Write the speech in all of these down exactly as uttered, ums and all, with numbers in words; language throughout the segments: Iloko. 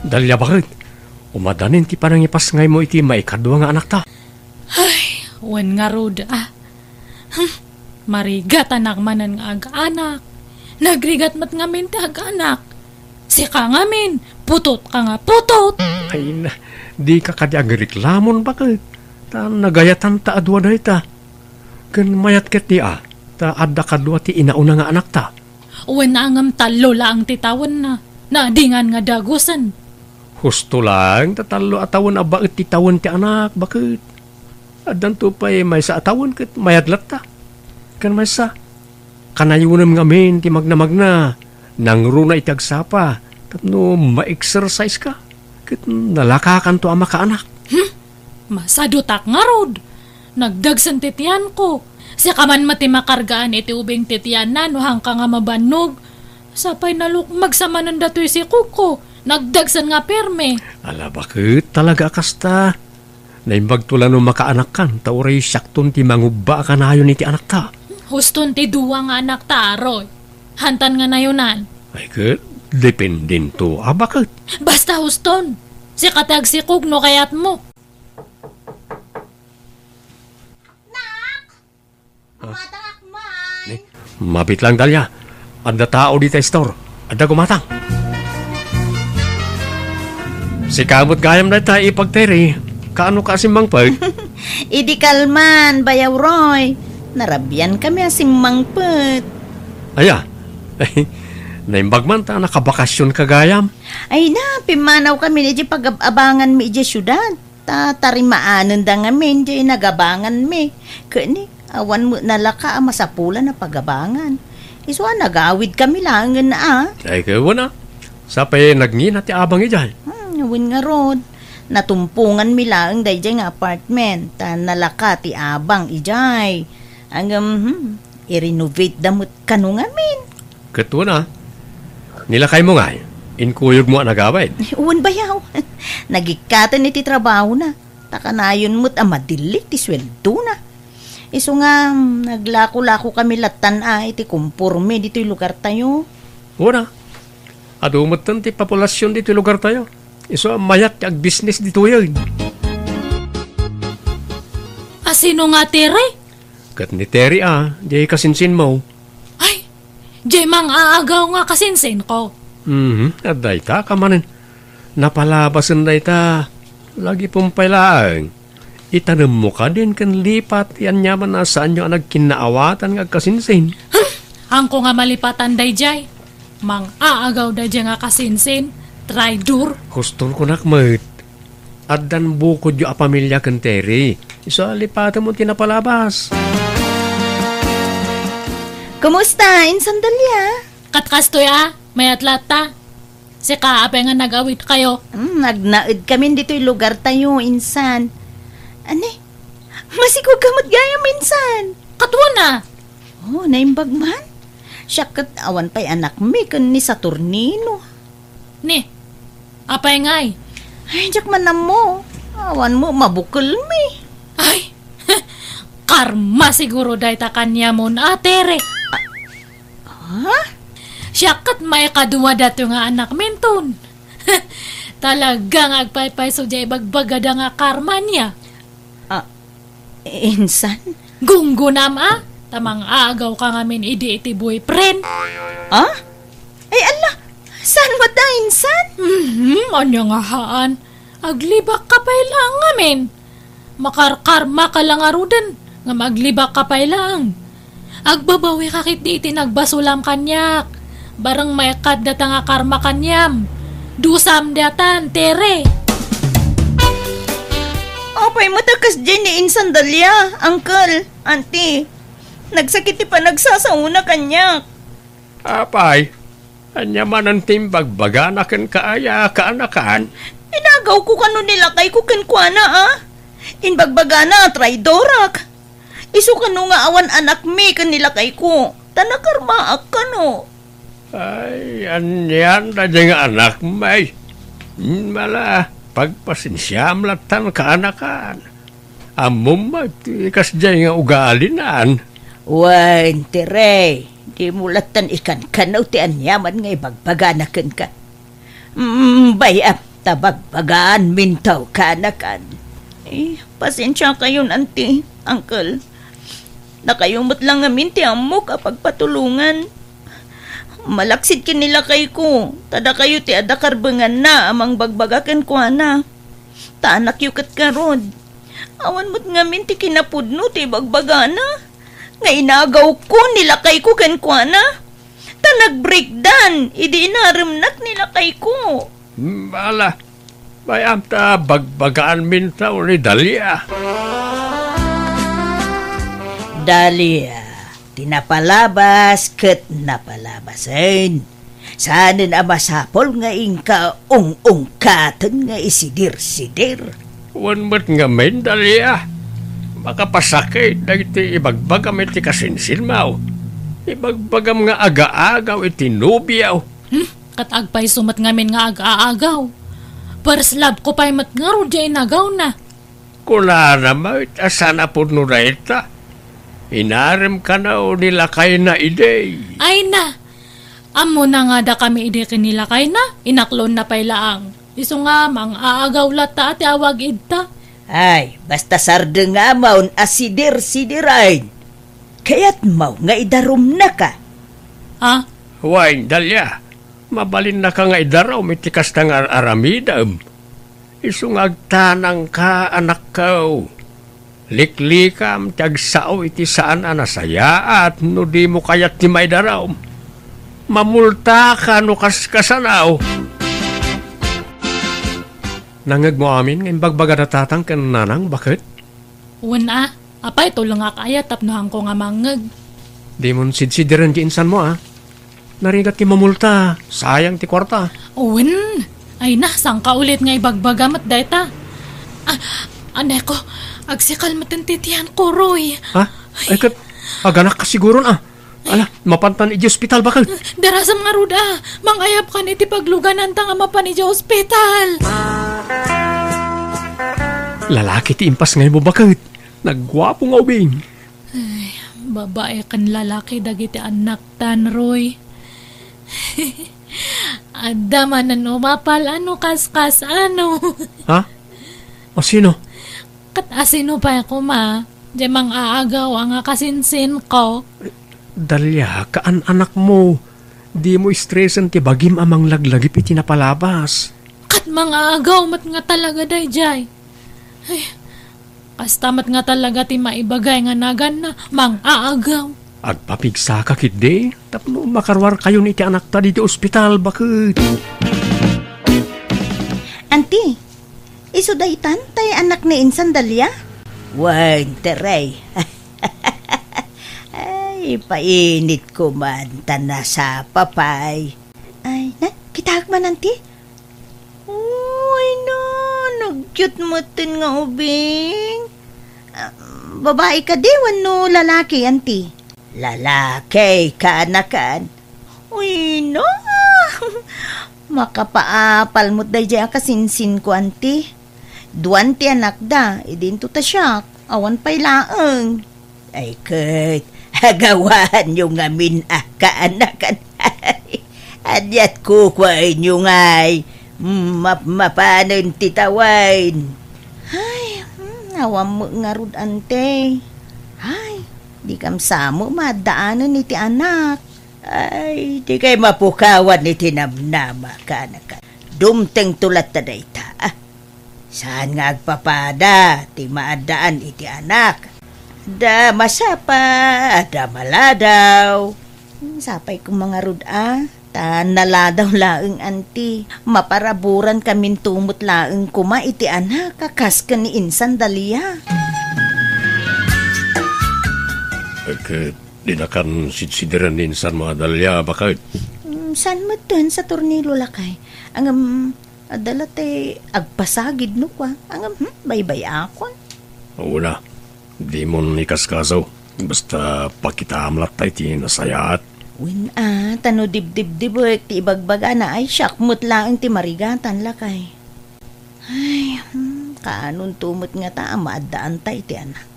Dalia, baket, umadanin ti panangipasngaymo iti maikadua nga anakta. Ay, wen ngarud, a. Hmm, marigatanak manen nga ag-anak. Nagrigat met ngamin ti ag-anak. Sika ngamin, putotka nga putot. Ay na, dika kadi agreklamon, baket. Ta nagayatan ta a dua dayta. Ken mayat ketdi a, ta adda kadua ti inauna nga anakta. Wen a ngem tallo laeng ti tawenna. Nadingan nga dagusen. Husto laeng ta tallo a tawen a baet ti tawen ti anak, baket. Addanto pay maysa a tawen ket mayat latta. Ken maysa, kanayonem ngamin ti magnamagna, nangruna iti agsapa tapno ma-exercise ka, ket nalakakanto a makaanak. Hmm? Masadutak ngarud. Nagdagsen ti tianko. Sika man met ti makargaan iti ubing ti tianna no hangka nga mabannog. Sapay nalukmeg sa manen datoy sikogko. Nagdagsen nga perme. Ala, baket talaga a kasta. Naimbagto la no makaanakkan, ta uray siakton ti mangubba a kanayon iti anakta. Huston ti dua nga anakta, Roy. Hantan nga nayonan. Ay, ket, dependento a baket. Basta huston. Sika ti agsikog no kayatmo. Nak! Ah. Gumatangak man! Ni, mabit lang, Dalia. Adda tao dita store. Adda gumatang. Sika met gayam dayta, Ipag Terry. Kaano ka simmangpet? Idi kalman, Bayaw Roy. Narabian kami a simmangpet. Aya. Naimbag man ta nakabakasyon ka gayam. Ay na, pimmanaw kami iti pagab-abangan mi iti siudad. Ta tarimaanenda ngamin diay nagabanganmi. Ket ni, awan met nalaka a masapulan a pagabangan. Isu a nagawidkami laengen a. Ay, ket wen a. Sapay nagngina ti abang idiay. Hmm, wen ngarud. Natumponganmi laeng daydiay nga apartment. Ta nalaka ti abang idiay. Ngem, hmm, i-renovate da met kano ngamin. Ket wen a, nilakaymo ngay, inkuyogmo a nagawid. Wen, Bayaw. Nagikkaten iti trabahona. Ta kanayon met a madillit ti sueldona. Isu nga, mm, naglako-lako kami lattan a iti komporme ditoy lugartayo. Wen a, adu metten ti populasion ditoy lugartayo. Isu a mayat ti agbisnes ditoyen. A sino nga, Tere? Ket ni Terry a, diay kasinsinmo. Ay, diay mang-aagaw nga kasinsinko. Mhm, adda ita ka manen. Napalabasen dayta. Lagipem pay laeng. Itanemmo kadin ken lipat ti aniaman a saanyo a nagkinnaawatan nga agkasinsin. Hmm, haanko nga malipatan daydiay. Mang-aagaw daydiay nga kasinsin, traidor. Huston kunak met. Addan bukodyo a pamilia ken Terry. Isu a lipatem ti napalabas. Kumusta, Insan Dalia? Ket kastoy a, mayat latta. Sika, apay nga nagawidkayo? Hmm, nagnaedkamin ditoy lugartayo, Insan. Ani? Masikog ka met gayam, Insan. Ket wen a. Oh, naimbag man. Siak ket awan pay anakmi ken ni Saturnino. Ni, apay ngay? Ay, diak man ammo. Awan met mabukelmi. Ay, karma siguro dayta kaniamon a, Tere. Ha? Siak ket maikadua datoy nga anakminton. Talaga nga agpaypayso diay ibagbagada nga karma nia. Ah, Insan? Gunggonam a, ta mang-aagaw ka ngamin idi iti boyfriend. Ah? Ay, ala, saan met a, Insan? Mhm, ania nga haan? Aglibak ka pay laeng ngamin. Makarkarma ka la ngaruden, ngem aglibak ka pay laeng. Agbabawi ka ketdi iti nagbasolam kaniak. Bareng maikkat data nga karma kaniam. Dusam diatan, Tere. Apay met a kasdiay ni Insan Dalia, Uncle, Auntie? Nagsakit ti panagsasaona kaniak. Apay, ania manen ti imbagbagana kenka aya, kaanakan? Inagawko kano ni lakayko kenkuana, a? Imbagbagana a traidorak. Isu kano nga awan anakmi ken ni lakayko, ta nakarmaak kano. Ay, anian daydiay nga anakmi? Hmm, ala, pagpasensiam lattan kaanakan. Ammom met ti kasdiay nga ugalinan. Wen, Tere, dimo lattan ikankanaw ti aniaman nga ibagbagana kenka. Mm, bay-am, ta bagbagaanminto kanakan. Eh, pasensiakayon, Auntie, Uncle. Dakayo met la ngamin ti ammok a pagpatulongan. Malaksid ken ni lakayko, ta dakayo ti adda karbenganna a mangbagbaga kenkuana. Ta anakyo ket ngarud. Awan met ngamin ti kinapudno ti ibagbagana nga inagawko ni lakayko kenkuana. Ta nag-breakdan idi inaremnak ni lakayko. Ala, mayam ta bagbagaanminto ni Dalia. Dalia, ti napalabas ket napalabasen. Saanen a masapul nga inka ung-ungkaten nga isidir-sidir. Wen met ngamin, Dalia. Makapasakit dagiti ibagbagam iti kasinsinmo. Ibagbagam nga agaagaw iti nobiaw. Hmm, ket agpayso met ngamin nga agaagaw. First love ko pay met ngarud diay inagawna. Kunana met a saan a pudno dayta. Inarem kano ni lakayna idi. Ay na! Ammona nga dakami idi ken ni lakayna, inakloenna pay laeng. Isu nga mang-aagaw latta ti awag idta. Ay, basta sardengamon a sidir-sidiren. Kayatmo nga idarumnaka? Ha? Wen, Dalia, mabalinnaka nga idarum iti kasta nga ar-aramidem. Isu nga agtanangka, anakko. Liklikam ti agsao iti saan a nasayaat no dimo kayat ti maidarum. Mamultaka no kaskasano. Nangngegmo amin nga imbagbagada tatang ken nanang, baket? Wen a, apay tulongak aya tapno haanko nga mangngeg? Dimon sidsidiren ti insanmo a. Narigat ti mamulta, sayang ti kuarta. Wen, ay na, sangka ulit nga ibagbaga met dayta. Ah, aneko, agsikal met ti tianko, Roy. Ha? Ay ket, aganakka siguron a. Ala, mapantan iti ospital, baket. Darasam ngarud a, mangayabkan iti paglugananta nga mapan iti ospital. Lalaki ti impas nga imo, baket. Nagguapo nga ubing. Ay, babae ken lalaki dagiti annaktan, Roy. Adda manen umapal a no kaskas-ano. Ha? Asino? Ket asino pay koma, diay mang-aagaw a nga kasinsinko? Dalia, kaan-anakmo. Dimo istresen ti bagim a manglaglagip iti napalabas. Ket mang-aagaw met nga talaga daydiay. Ay, kasta met nga talaga ti maibagay nga naganna, mang-aagaw. Agpapigsaka ketdi tapno makaruarkayon iti anakta ditoy ospital, baket. Anti, isu daytan tay anak ni insan Dalia? Wen, Terey. Ay, painit ko man, ta nasapa pay. Ay, na, kitaak man, Anti. Uy, na, nagyot metten nga ubing. Ah, babae kadi wenno lalaki, Anti? Lalaki, kaanakan. Uy, na. Makapaapal met daydiay a kasinsinko, Anti. Duan ti anakda, idinto ta siak, awan pay laeng. Ay ket, agawaanyo ngamin a kaanakan. Aniat kukuaenyo ngay, map-, mapanen ti tawen. Ay, hmm, awan met ngarud, Ante. Ay, dikam sa met maaddaanen iti anak. Ay, dikay mapukawan iti namnama, kaanakan. Dumtengto latta dayta, ah. Saan nga agpapada ti maaddaan iti anak? Adda masapa, adda maladaw. Sapay koma ngarud a, ta naladaw laeng, Anti. Maparaburankaminto met laeng koma iti anak a kas ken ni insan Dalia. Ket dinakan sidsidiren ni insanmo a Dalia, baket? Mm, saan metten sa tornilo, lakay. Ngem, adda la ti agpasagid no kua. Ngem, hmm, baybay-akon. Wen a, dimon ikaskaso. Basta pakitaam latta iti nasayaat. Wen a, ta no dibdibdibek ti ibagbagana ay siak met laeng ti marigatan, lakay. Ay, hmm, kaanonto met ngata a maaddaanta iti anak.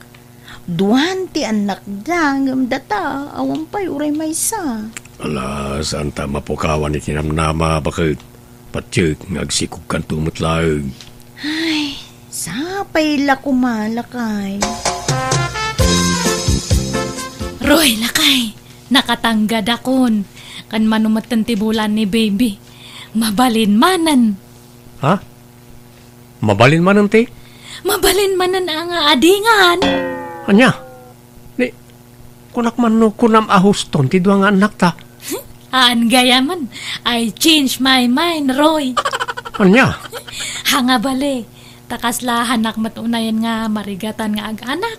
Duan ti annakda, ngem data, awan pay uray maysa. Ala, saanta a mapukawan iti namnama, baket. Patiek nga agsikogkanto met laeng. Ay, sapay la koma, lakay. Roy, lakay, nakatanggad akon. Kan mano metten ti bulan ni baby. Mabalin manen. Ha? Mabalin manen ti? Mabalin manen a nga adingan. Ania? Ni, kunak man no kunam a huston ti dua nga annakta. Haan gayamen. I change my mind, Roy. Ania? Ha nga bale, ta kasla hanak met unayen nga marigatan nga ag-anak.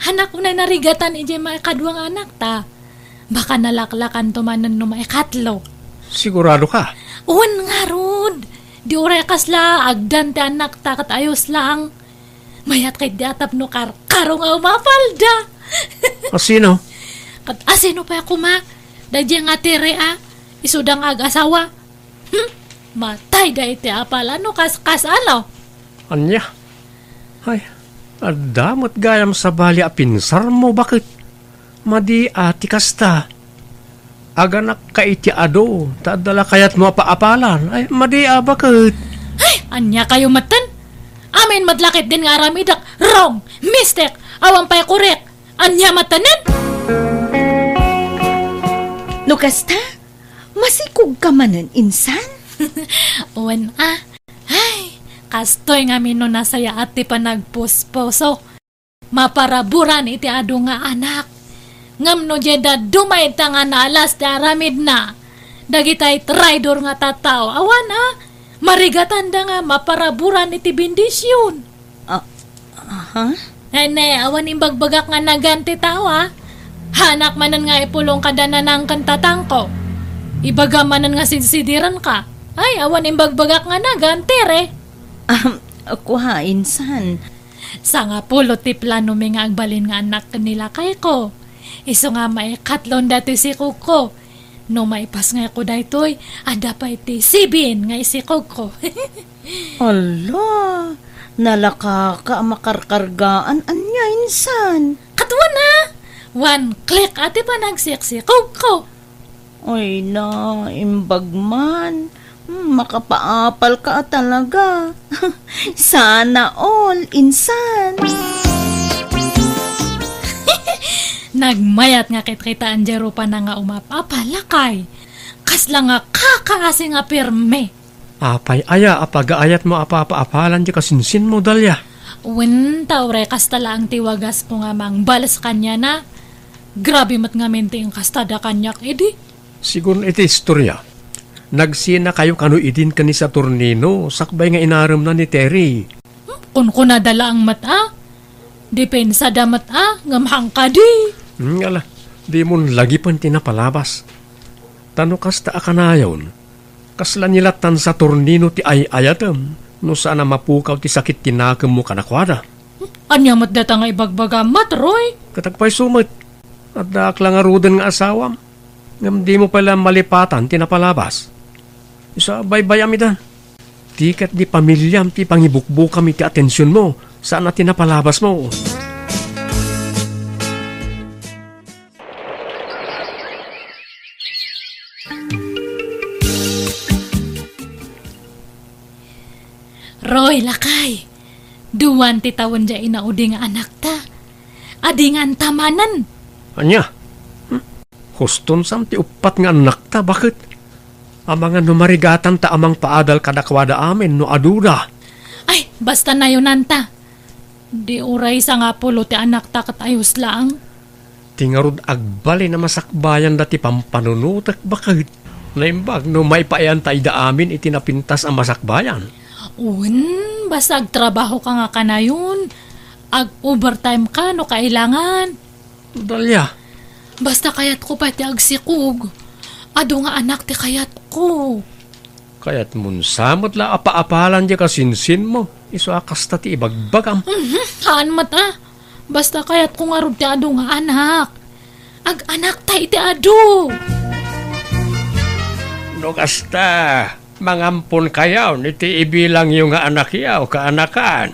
Hanak unay narigatan idiay maikadua nga annakta. Baka nalaklakanto manen no maikatlo. Sigurado ka? Wen ngarud. Di uray kasla agdan ti annakta ket ayos lang. Mayat ket di a tapno karkaro nga umapalda. Asino? Ket asino pay a koma? Daydiay nga Tere a, isuda nga ag-asawa. Hmm? Matayda iti apal a no kas-, kasano? Ania? Ay, adda met gayam sabali a pinsarmo, baket. Madi a ti kasta. Aganakka iti adu, ta adda la kayatmo a paapalan. Ay, madi a baket. Ay, ania kayo metten? Amin met la ketdin nga aramidek, wrong, mistake, awan pay korek. Ania mettenen? No kasta, masikogka manen, insan? Wen a. Ay, kastoy ngamin no nasayaat ti panagpuspuso. Maparaburan iti adu nga anak. Ngem no diay dadduma ita nga naalas ti aramidna, dagitay traidor nga tattao, awan a, marigatanda nga maparaburan iti bendision. Ah, aha? Ay, ne, awan imbagbagak nga nagan ti tao, a. Hanak manen nga ipulong kada nanang ken tatangko. Ibaga manen nga sidsidiranka. Ay, awan imbagbagak nga nagan, Tere. Ahem, kua, insan. Sangapulo ti planomi nga agbalin nga annak ken ni lakayko. Isu nga maikatlon datoy sikogko. No maipasngayko daytoy, adda pay ti sibin nga isikogko. Ala, nalakaka a makarkargaan ania insan? Katuan a! One click a ti panagsiksikogko. Ay na, imbag man. Hmm, makapaapal ka a talaga. Sana all, insan. Nagmayat nga kitkitaen diay rupana nga umap-apal, lakay. Kasla nga kakaasi nga pirmi. Apay aya a pagaayatmo a papaapalan ti kasinsinmo, Dalia? Wen, ta uray kasta laeng ti wagasmo nga mangbales kaniana. Grabe met ngamin ti inkastada kaniak idi. Sigun iti istoria, nagsinakayo kano idin ken ni Saturnino sakbay nga inaremna ni Terry. Hmm, kunkunada laeng met a. Dipensada met a, ngem hangkadi. Hmm, ala, dimon lagipen ti napalabas. Ta no kasta a kanayon, kasla ni lattan Saturnino ti ay-ayatem no saan a mapukaw ti sakit ti nakemmo kadakuada. Ania met data nga ibagbagam met, Roy? Ket agpayso met, addaak la ngaruden nga asawam, ngem dimo pay la malipatan ti napalabas. Isu a baybay-am ida. Ti ket di pamiliam ti pangibukbukam iti atensionmo, saan a ti napalabasmo. Roy, lakay, duan ti tawen diay inaudi nga anakta. Adinganta manen. Ania? Hmm? Huston sam ti uppat nga annakta, baket? Amangan no marigatanta a mangpaadal kadakuada amin no aduda. Ay, basta nayonanta. Di uray sangapulo ti anakta ket ayos laeng. Ti ngarud agbalin a masakbayanda ti pampanunotek, baket? Naimbag no maipaayanta ida amin iti napintas a masakbayan. Wen, basta agtrabahoka nga kanayon. Ag-overtimeka no kailangan. Dalia. Basta kayatko pay ti agsikog. Adu nga anak ti kayatko. Kayatmon sa met la a paapalan diay kasinsinmo, isu a kasta ti ibagbagam. Mhm, haan met a. Basta kayatko ngarud ti adu nga anak. Ag-anakta iti adu. No kasta, mangamponkayon iti ibilangyo nga anakyo, kaanakan.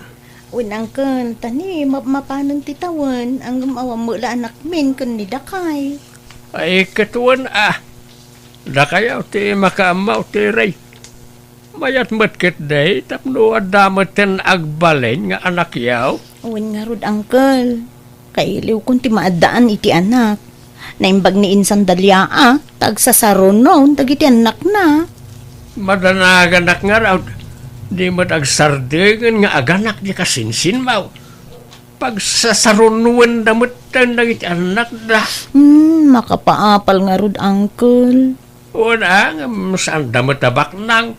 Wen, angken, ta ni mapmapanen ti tawen, ngem awan met la anakmin ken ni dakay. Ay, ket wen a. Dakayo ti makaammo, Tere. Mayat met ketdi tapno adda metten agbalin nga anakyo. Wen ngarud, Uncle. Kailiwkon ti maaddaan iti anak. Naimbag ni Insan Dalia a, ta agsasaruno dagiti annakna. Madanaganak ngarud, di met agsardeng nga aganak di kasinsinmo. Pagsasarunoenda metten dagiti annakda. Hmm, makapaapal ngarud, Uncle. Wen a, ngem saanda met a baknang.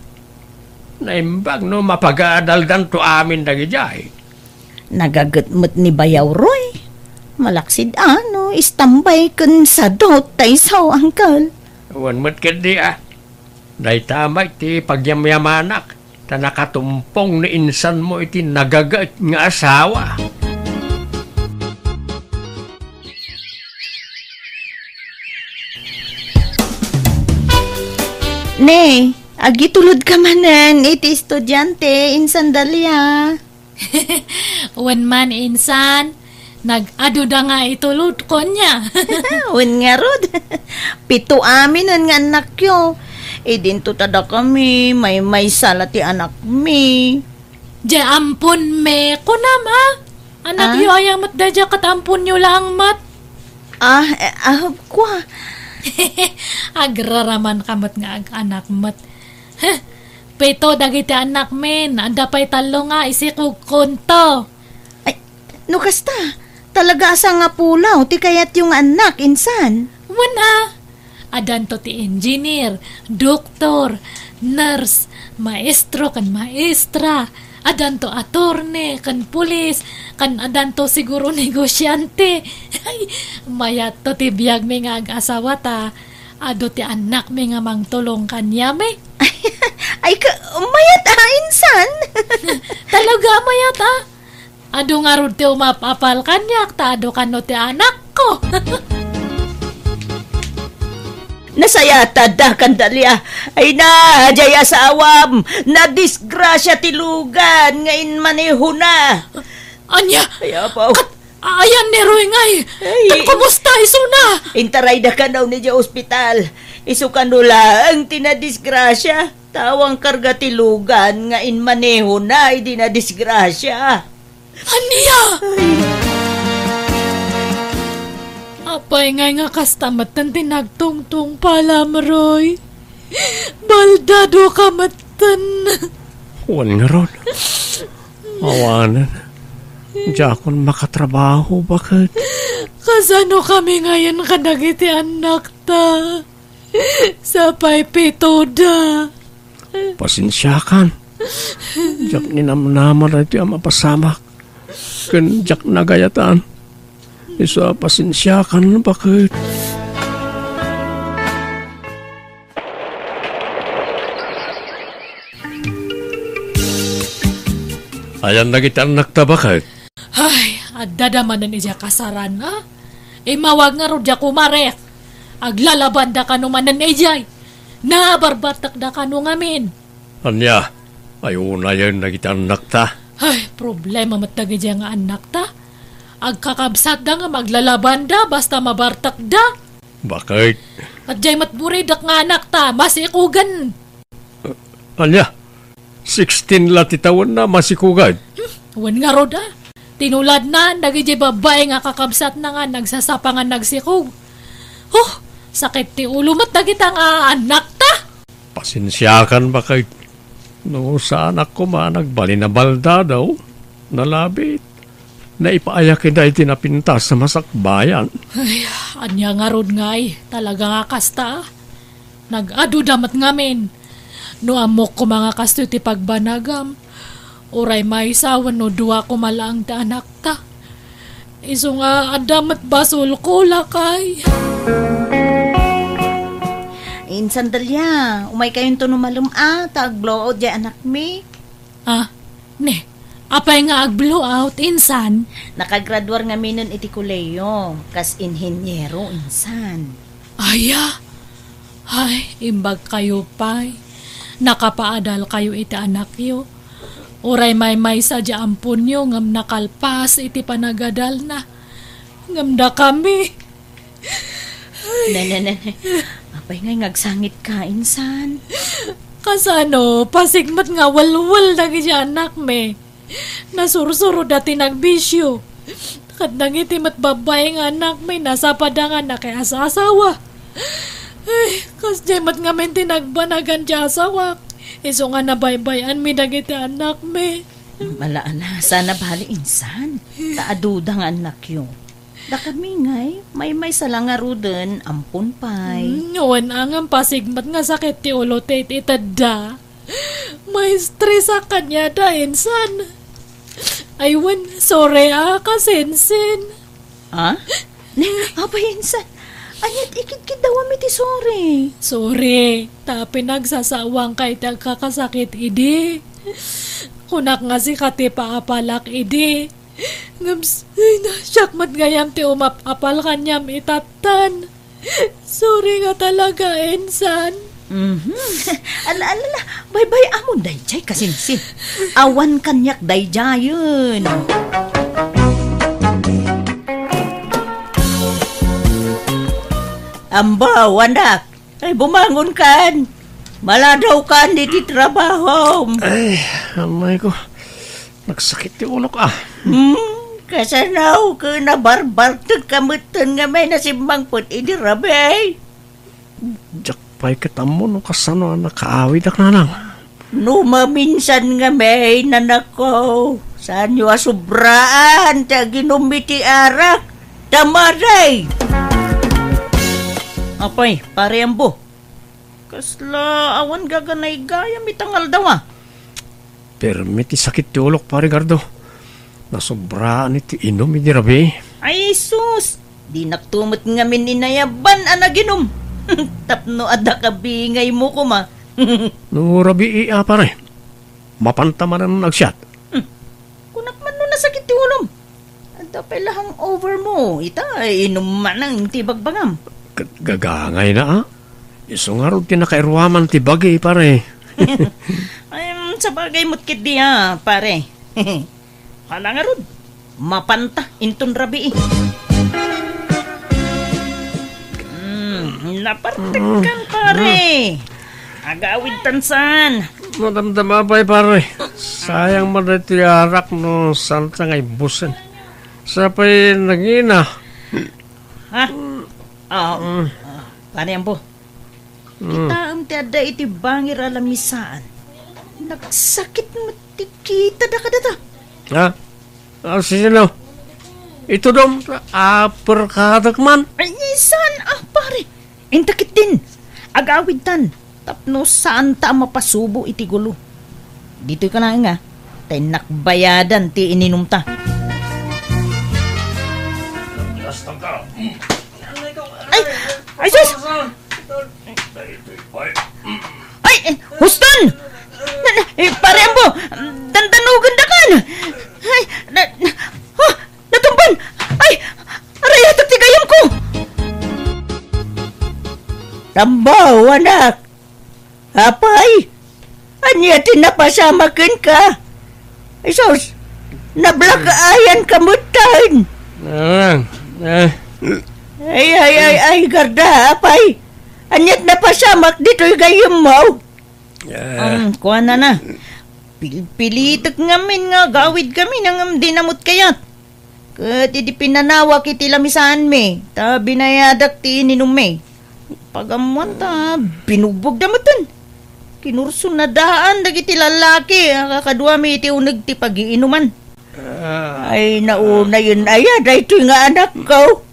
Naimbag no mapagadaldanto amin dagidiay. Nagaget met ni Bayaw Roy. Malaksid a no istambay ken sadot ta isu, Uncle. Wen met ketdi a. Dayta met ti pagyamyamanak, ta nakatumpong ni insanmo iti nagaget nga asawa. Ne, agitulodka manen iti estudiante, Insan Dalia. Wen man, Insan, nag-aduda nga itulodko nia. Wen ngarud, pito aminen nga annakyo. Idinto ta dakami, maymaysa la ti anakmi. Diay amponmi, kunam a? Anakyo Ah? aya met daydiay ket amponyo laeng met? Ah, eh, ah, kua. Agraramanka met nga ag-anak met. Heh, pito dagiti annakmin, adda pay tallo nga isikogkonto. Ay, no kasta, talaga a sangapulaw ti kayatyo nga annak, Insan. Wen a, addanto ti engineer, doktor, nurse, maestro ken maestra, addanto attorney ken pulis, ken addanto siguro negosiante. Ay, mayatto ti biagmi nga ag-asawa ta adu ti annakmi nga mangtulong kaniami. Ay, ka, mayat a, Insan. Talaga, mayat a. Adu ngarud ti umap-apal kaniak, ta adu kano ti anakko. Nasayat adda kan Dalia. Ay na, diay asawam. Nadisgrasia ti lugan nga inmanehona. Ania? Ay, apo. Kat-, ayan ni Roy ngay. Ay. Kat kumusta isuna? Intarayda kano idiay ospital. Isu kano laeng ti nadisgrasia. Ta awan karga ti lugan nga inmanehona idi nadisgrasia. Ania? Ay. Apay ngay nga kasta metten ti nagtungtungpalam, Roy? Baldadoka metten. Wen ngarud. Awanen. Diakon makatrabaho, baket. Kasano kami ngayen kadagiti annakta? Sapay pitoda. Pasensiakan. Diak ninamnama daytoy a mapasamak. Ken diak nagayatan. Isu a pasensiakan, baket. Ayan dagiti annakta, baket. Ay, addada manen idiay kasaran, a? Immawag ngarud diay kumarek. Aglalabanda kano manen idiay. Nabarbartekda kano ngamin. Ania, ay unayen dagiti annakta? Ay, problema met dagidiay nga annakta. Agkakabsatda ngem aglalabanda basta mabartekda. Baket? Ket diay met buridek nga anakta, masikugen. Ania? Sixteen la ti tawenna, masikugen? Hmm, wen ngarud a. Tinuladna dagidiay babbai nga kakabsatna nga nagsasapa nga nagsikog. Huh, sakit ti ulo met dagita nga annakta. Pasensiakan, baket. No saanak koma nagbalin a baldado, nalabit. Naipaayakida iti napintas a masakbayan. Ay, ania ngarud ngay, talaga nga kasta. Nag-aduda met ngamin. No ammok koma nga kastoy ti pagbanagam, uray maysa wenno dua koma laeng ti anakta. Isu nga adda met basolko, lakay. Insan Dalia, umaykayonto no malem a, ta ag-blowout diay anakmi. Ah, ne, apay nga ag-blowout, insan? Nakagraduar ngaminen iti kolehiyo, kas inhiniero, insan. Aya? Ay, imbagkayo pay. Nakapaadalkayo iti anakyo. Uray maymaysa diay amponyo ngem nakalpas iti panagadalna. Ngem dakami. Ay. Ne, ne, ne, ne. Apay ngay nga agsangitka, insan? Kasano, pasig met nga welwel dagiti anakmi. Nasursuroda ti nagbisio. Ket dagiti met babbai nga anakmi, nasapada nga nakias-asawa. Ay, kasdiay met ngamin ti nagbanagan ti asawak. Isu nga nabaybay-anmi dagiti anakmi. Ala, ala, saan a bali insan. Ta aduda nga annakyo. Dakami ngay, maymaysa la ngaruden, ampon pay. Hmm, wen a ngem pasig met nga sakit ti ulo ti itedda. Maistresak kaniada, insan. Ay, wen, sorry a, kasinsin. Ha? Ne, apay, insan? Aniat ikidkiddawam iti sorry? Sorry, ta pinagsasawangka iti agkakasakit idi. Kunak nga sika ti paapalak idi. Ngem s-, ay, na, siak met gayam ti umap-apal kaniam itattan. Sorry nga talaga, insan. Mhm. Ala, ala, ala. Baybay-amon dayjay kasinsin. Awan kaniak dayjayen. Ambaw, anak. Ay, bumangonkan. Maladawkan iti trabahom. Ay, amay ko. Nagsakit ti ulok, ah. Hmm, kasano ket nabarbartek ka metten nga may nasimmangpet idi rabii? Diak pay ket ammo no kasano a nakaawid a kanang. No maminsan nga may nanakko, saanyo a sobraan ti aginum iti arak, ta maday! Apay, Pare Ambo, kasla awan gaganaygayam ita nga aldaw, a? Permi ti sakit ti ulok, Pare Gardo. Nasobraan iti inum idi rabii. Ay, sus! Dinakto met ngamin inayaban a naginum. Tapno adda kabingaymo koma. No rabii a, Pare, mapanta manen agsiat. Hmm. Kunak man no nasakit ti ulom. Adda pay la hangover mo. Ita, inum manen ti bagbagam. Ket gagangayna, a? Isu ngarud ti nakairuaman ti bagi, Pare. Ay, mm, sabagay met ketdi, a, Pare. Hala ngarud, mapanta inton rabii. Hmm, napartekkan, Pare. Agawidtan saan. Madamdama pay, Pare. Sayang man daytoy arak no saanta nga ibbusen. Sa pay nangina. Ha? Ah, ah, Pare Ambo. Mm. Kitaem ti adda iti bangir a lamisaan. Nagsakit met ti kitada kadata. Ha? Ah, sino? Itudom, aperkadek man. Ay, saan a, Pare? Inta ketdin, agawidtan, tapno saanta a mapasubo iti gulo. Ditoy ka laeng, a, ta innak bayadan ti ininumta. Ay! Ay, sus! Ay, eh, huston! Na, na, eh, Pare Ambo, dandanugendakan! Ay, na, na, oh, natumban! Ay, arayatak ti gayamko! Tambaw, anak! Apay, ania ti napasamak kenka? Ay, sus, nablack-eyan ka metten. Ah, ah. Ay, ay, ay, ay, Garda, apay. Ania ti napasamak ditoy gayyemmo? Ah. Um, kuana na. Pilpilitek ngamin nga agawidkami ngem dina met kayat. Ket idi pinanawak iti lamisaanmi, ta binayadak ti ininummi. Pagammoan ta binugbogda metten. Kinursonadaan dagiti lallaki a kakaduami iti uneg ti pagiinuman. Ah. Ay, naunayen aya daytoy nga anakko.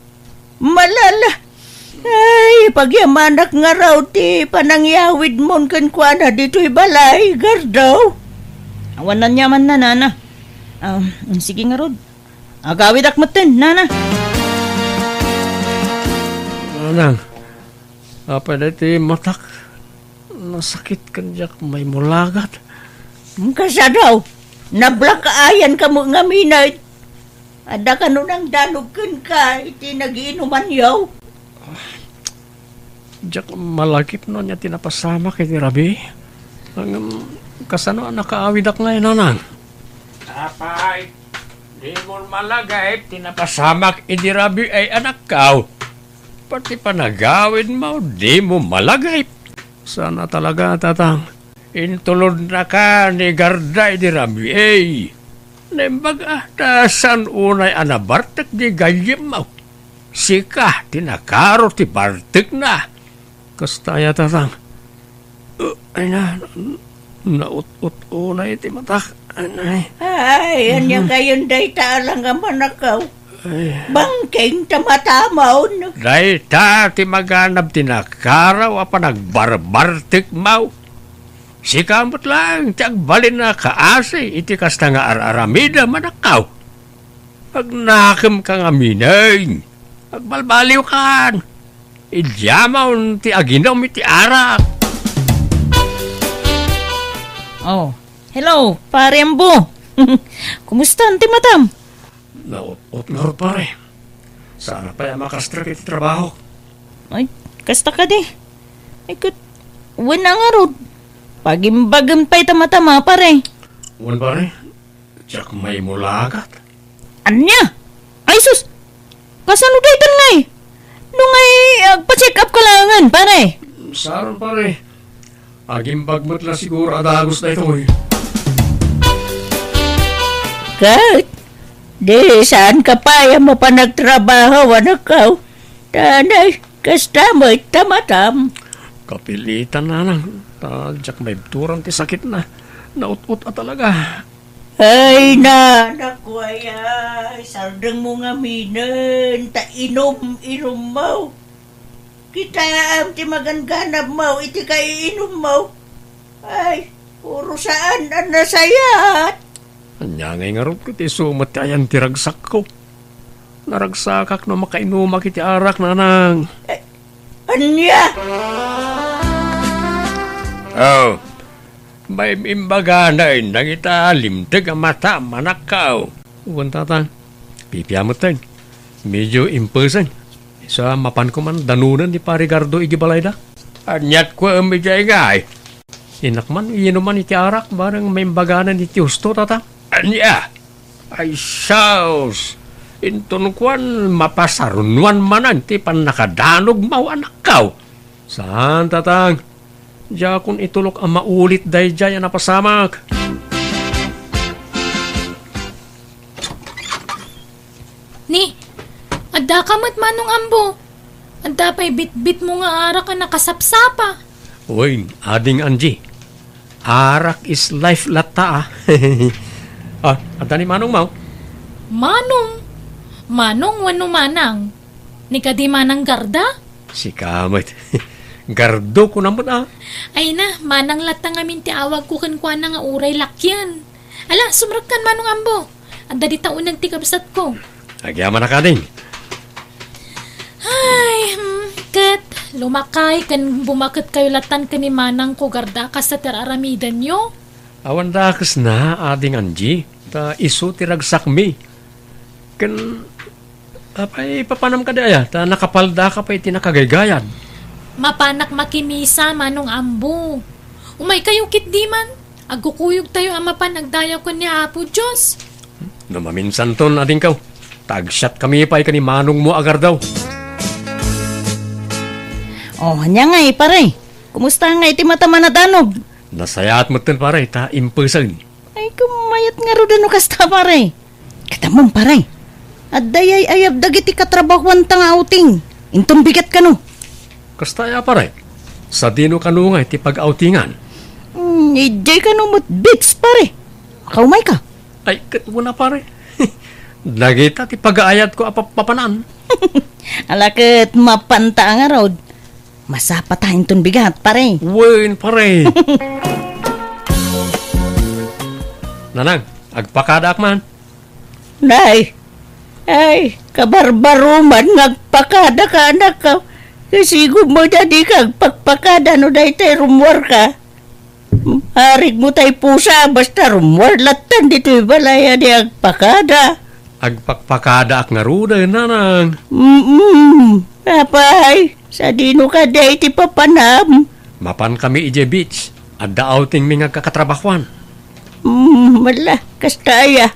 Malala. Ay, pagyamanak ngarud ti panangyawidmon kenkuana ditoy balay, Gardo. Awan aniamanna, nana. Ah, sige ngarud. Agawidak metten, nana. Nanang, apay daytoy matak? Nasakit ken diak maimulagat. Kasano? Nablack-eyan ka met ngamin. Adda kano nangdanog kenka iti nagiinumanyo? Diak malagip no ania ti napasamak iti rabii. Ngem kasano a nakaawidak ngay, nanang? Apay, dimo malagip ti napasamak iti rabii ay anakko. Pati panagawidmo, dimo malagip. Saan a talaga, tatang. Intulodnaka ni Garda idi rami, eh. Naimbag a, ta saan unay a nabartek di gayyemmo? Sika ti nakaro ti bartekna. Kasta aya, Tatang. Uh, ay na, naut-ut unay ti matak. Ay, ay. Ay, ania kayon dayta a langamanakaw? Ay. Bangkeng ta matamon. Dayta ti maganab ti nakaraw a panagbarbartekmo. Sika met laeng ti agbalin a kaasi iti kasta nga ar-aramidem, anakkaw. Agnakemka ngamin. Agbalbaliwkan. Idiamon ti aginum iti arak. Oh, hello, Pare Ambo. Kumusta ti matam? Naut-ot ngarud, pare. Saan pay a makastrek iti trabaho. Ay, kasta kadi. Ay, ket, wen a ngarud. Pagimbagem pay ta matam a, pare. Wen, pare. Diak maimulagat. Ania? Ay, sus! Kasano daytan ngay? No ngay, agpa-check up ka laengen, pare. Saan, pare. Agimbag met la siguro a dagus daytoy. Ket, di, saanka pay a mapan agtrabaho, anakkaw? Tanay, kasta met ta matam. Kapilitan, nanang. Ta diak maibturan ti sakitna. Naut-ot a talaga. Ay, nanakko, ay, ay, sardengmo ngaminen, ta inum-inummo. Kitaem ti magangganabmo iti kaiinummo. Ay, puro saan a nasayaat. Ania ngay ngarud ket isu met ti ayan ti ragsakko? Naragsakak no makainumak iti arak, nanang. Eh, ania? Oh, maim-imbaganen dagita limteg a mata, manakkaw. Wen, Tatang. Pipia metten. Medio impesen. Sa mapan koman danonen ni Pare Gardo iti balayda. Aniat ko, em, idiay ngay? Innak man inuman iti arak, bareng maimbaganen iti husto, Tatang. Ania? Ay, sus! Inton kuan, mapasarunoan manen ti pannakadanogmo, anakkaw. Saan, Tatang. Diakon itulok a maulit daydiay a napasamak. Ni, addaka met, Manong Ambo. Adda pay bitbitmo nga arak a nakasapsapa. Wen, Ading Angie. Arak is life latta, ah. Ah, adda ni manongmo? Manong? Manong wenno manang? Ni kadi Manang Garda? Sika met. Gardo kunam met, ah. Ay na, manang latta ngamin ti awagko kenkuana nga uray lakyan. Ala, sumrekkan, Manong Ambo. Adda dita uneg ti kabsatko. Agyamanak, Ading. Ay, hmm, ket lumakay ken bumaketkayo lattan ken ni manangko, Garda, kasta ti ar-aramidenyo? Awan dakesna, Ading Angie, ta isu ti ragsakmi. Ken, apay, papanam kadi aya, ta nakapaldaka pay iti nakagaygayad. Mapanak makimisa, Manong Ambo. Umaykayo ketdi man. Agkukuyogtayo a mapan agdayaw ken ni Apo Dios. No maminsanton, adingko, ta agsiatkami pay ken ni manongmo a Gardo. Oh, ania ngay, pare? Kumusta ngay ti matam a nadanog? Nasayaat metten, pare, ta impesen. Ay, kumayat ngarud no kasta, pare. Ket ammom, pare. Adda ay-ayab dagiti katrabahuanta nga outing. Inton bigat kano. Kasta aya, pare? Sadino kano ngay ti pag-outingan? Hmm, idiay kano met beach, pare. Makaumayka. Ay, ket wen a, pare. Dagita ti pagaayatko a pap-, papanan. Ala ket mapanta a ngarud. Masapata inton bigat, pare. Wen, pare. Nanang, agpakadaak man. Nay, ay, kabarbaroman nga agpakadaka, anakko. Kasigom met a dika agpakpakada no daytoy rummuarka. Arigmo tay pusa, basta rummuar lattan ditoy balay a di agpakada. Agpakpakadaak ngaruden, nanang. Mm-mm. Apay, sadino kadi iti papanam? Mapankami idiay beach. Adda outingmi nga agkakatrabahuan. Mm, mala, kasta aya.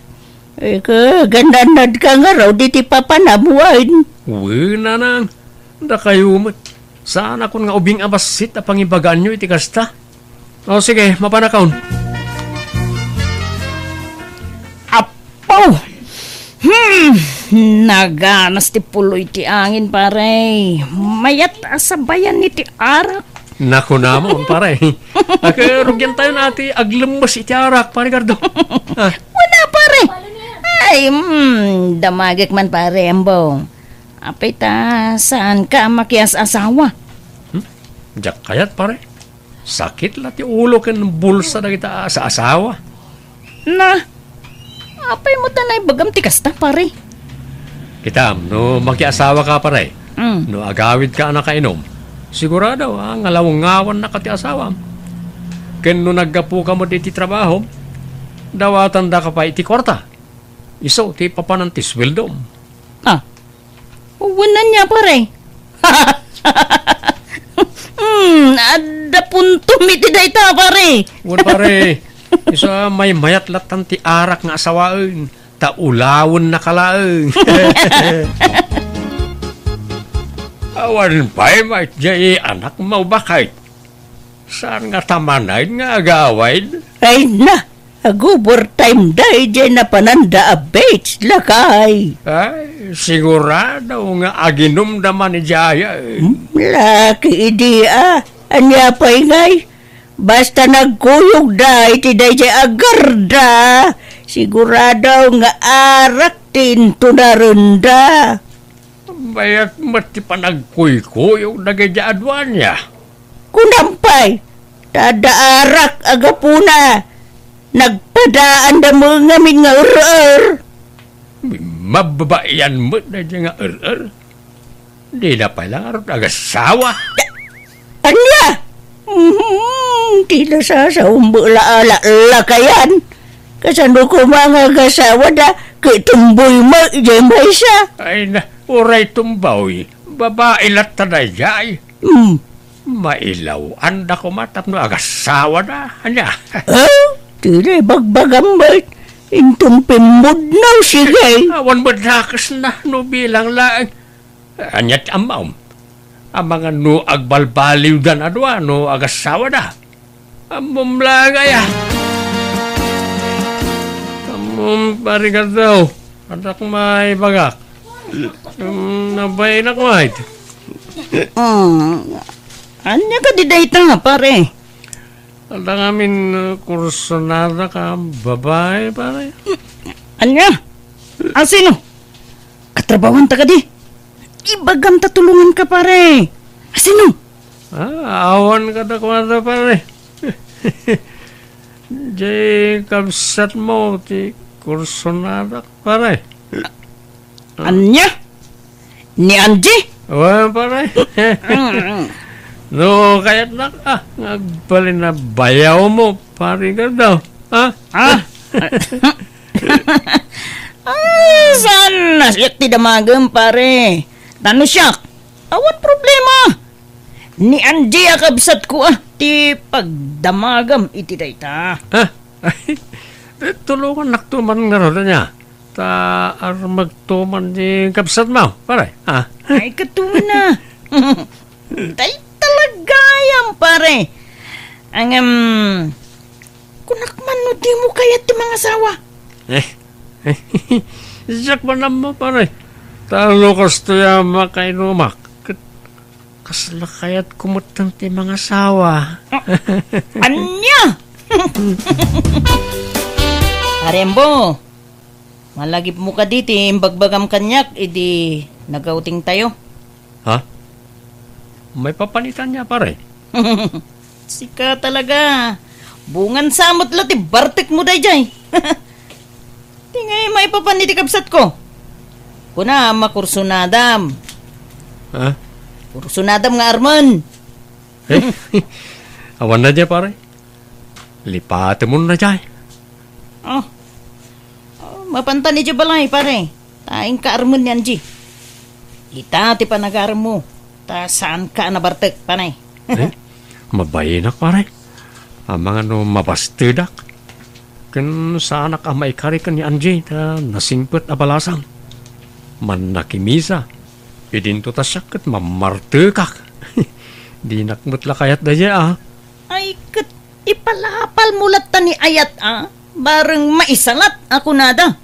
Ika, gananadka ngarud iti papanam wen? Wen, nanang. Dakayo met. Saanakon nga ubing a bassit a pangibagaanyo iti kasta. O, sige, mapanakon. Apo! Hmm, naganas ti puloy ti angin, pare. Mayat a sabayan iti arak. Nakunamon, pare. Aka, rugian tayo na ti aglemmes iti arak, pare Gardo. Ah. Wala, pare. Ay, hmm, damagek man, pare, ambo. Apay ta, saan ka makias-asawa? Hmm? Diak kayat, pare. Sakit la ti ulo ken bulsa dagita a asawa. Na, apay mo ta naibagam ti kasta, pare? Kitam, no makiasawa ka, pare. Mm. No agawid ka a nakainom, sigurado a ngalawngawan na ka ti asawam. Ken no naggapu ka met iti trabaho, dawatan da ka pay iti kwarta. Isu ti papanan ti sueldom. Ah, Wen ania, pare? Hmm, adda puntom iti dayta, pare. Wen, pare. Isu a maymayat lattan ti arak nga asawaen, ta ulawen na ka laeng. Awan pay met jay anak mo, bakit? Saan nga tamanaen nga agawid? Ay na, ag-overtime da idiay napananda a beach, lakay. Ay, sigurado nga aginumda man idiay. Hmm, laki idi a. Ania pay ngay? Basta nagkuyogda iti daydiay a garda, sigurado nga arak ti intunarenda. Mayat met ti panagkuykuyog dagiti aduania. Kunam pay, ta adda arak a gapuna, nagpadaanda met ngamin nga er-er. Mababaian met daydiay nga er-er. Dida pay la ngarud agassawa. Ania? Mhm, ti nasasaom met la a lakayan. Kasano koma nga agasawada, ket tumboy met idiay maysa? Ay na, uray tumboy, babai latta daydiay. Hmm. Mailaw-anda koma tapno agasawada, ania? Ah? Ti naibagbagam met, inton pimmudnaw, sige. Awan met dakesna no bilang laeng. Ania ti ammaom? Amangan no agbalbaliwdan a dua no agasawada. Ammom laeng aya. Ammom, pare Gardo. Adak maibagak. Um, nabainak met. Hmm. Ania kadi dayta, pare? Adda ngamin, uh, kursunada ka babai, pare? Ania? Asino? Katrabahuanta kadi? Ibagam ta tulonganka, pare. Asino? Ah, awan kadakuada, pare. Jay kabsatmo ti kursunadak, pare. Ania? Ni Angie? Wen, pare. Mm. No kayatnak, ah, nga agbalin a bayawmo, pare Gardo. Ha? Ah? Ah, saan na siak ti damagem, pare? Ta no siak, awan problema. Ni Angie a kabsatko, ah, ti pagdamagam iti dayta. Ah? Tulongannakto man ngarud, ania? Ta armegto man ti kabsatmo, pare. Ah? Ay, katuna. Tay talagayam, pare. Ngem, kunak man no dimo kayat ti mangasawa. Eh, siak man ammo, pare. Ta no kastoy a makainumak, ket kasla kayatko metten ti mangasawa. Ah, ania? Pare Ambo, malagipmo kadi ti imbagbagam kaniak idi nagawtingtayo? Ha? Maipapan ita ania, pare? Sika talaga. Bungan sa met la ti bartekmo daydiay. Ti ngay maipapan iti kabsatko. Kuna, makursunadam. Ha? Kursunadam nga armen. Eh? Awan na dia, pare. Lipatemon na dia. Oh. Oh, mapantan idiay balay, pare. Ta inka armen ni Angie. Ita ti panagaremmo, ta saanka a nabartek, pare. Eh? Mabainak, pare. Amangan no mabastedak. Ken saanak a maikari ken ni Angie, ta nasingpet a balasang. Mannakimisa. Idinto ta siak ket mamartekak. Dinak met la kayat daydiay, ah. Ay, ket Ipalapalmo latta ni ayat a, bareng maisalat a kunada.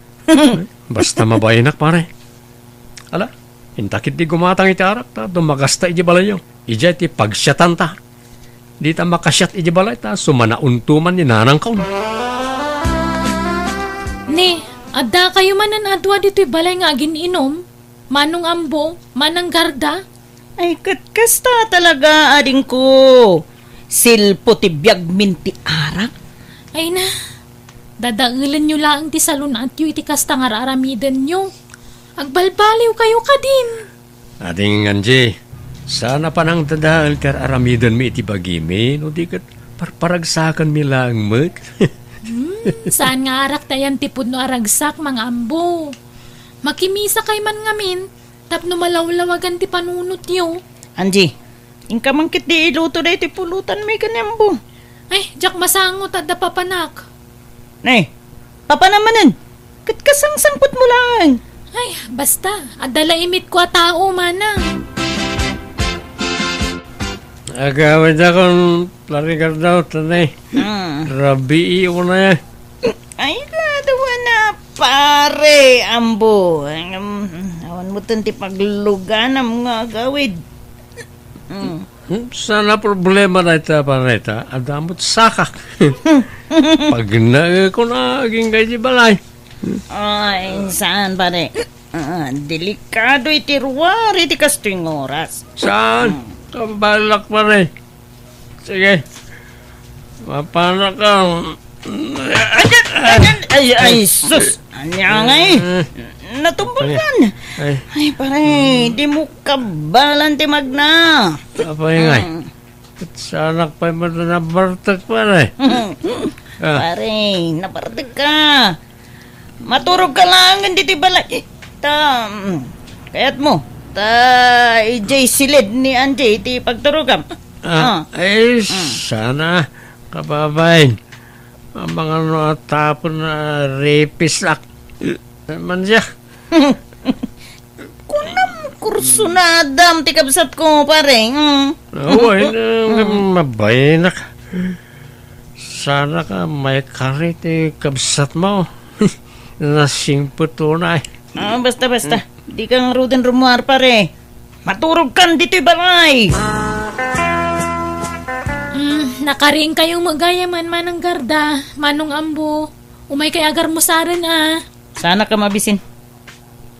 Basta mabainak, pare. Ala, inta ketdi gumatang iti arak ta dumagasta iti balayyo. Idiay ti pagsiatanta. Dita makasiat iti balay ta sumanauntoman ni nanangko. Ni, adda kayo manen a dua ditoy balay nga agin-inom? Manong Ambo, Manang Garda? Ay, ket kasta talaga, adingko. Silpo ti biagmin ti arak. Ay na, dadaelenyo laeng ti salun-atyo iti kasta nga ar-aramidenyo. Agbalbaliw kayo kadin. Ading Angie, saan a panangdadael ti ar-aramidenmi iti bagimi, no di ket parparagsakanmi laeng met. Hmm, saan nga arak ti ayan ti pudno a ragsak, Manga Ambo. Makimisa kay man ngamin, tapno malawlawagan ti panunotyo. Angie, inka man ketdi iluto daytoy pulutanmi ken ni Ambo. Ay, diak masango ta adda papanak. Ne, papanam manen. Ket kasangsangpetmo laeng. Ay, basta, adda la imitko a tao, manang. Agawidakon, Pare Garda, tanay. Hmm. Rabii unay. Ay, kadawa na, pare, Ambo. Em, awan mo ti pagluganam nga agawid. Hmm. Hmm, saan a problema dayta, pare, ta adda met sakak. Pagnaekon a agingga iti balay. Ay, saan, pare? Ah, delikado iti ruar iti kastoy nga oras. Saan? Hmm. Kambalak, pare. Sige. Mapanaka. Ay, ay, ay, sus! Ania ngay? Eh. Natumbalkan. Ay. Ay, pare, di mo kabalan ti magna. Apay ngay? Mm. Saanak pay met a nabartek, pare. Ah. Pare, nabartek ka. Maturog ka laeng ditoy balay. Ta, mm, kayat mo. Ta, idiay silid ni Angie ti pagturogam. Ah, ah. Ay, mm. Sana, kababain. Amangan no a tapon a ripisak. Man siya. Kunam kursunadam ti kabsatko, pare. Mm. Awan, mm, mabayanak. Sana ka maikari ti kabsatmo. Nasingpet unay. Ah, basta, basta. Mm. Di ka ngaruden rummuar, pare. Maturog kan ditoy balay. Mm, nakaring kayo met gayam, Manang Garda, Manong Ambo. Umay kay agarmusaren, a. Sana ka mabisin.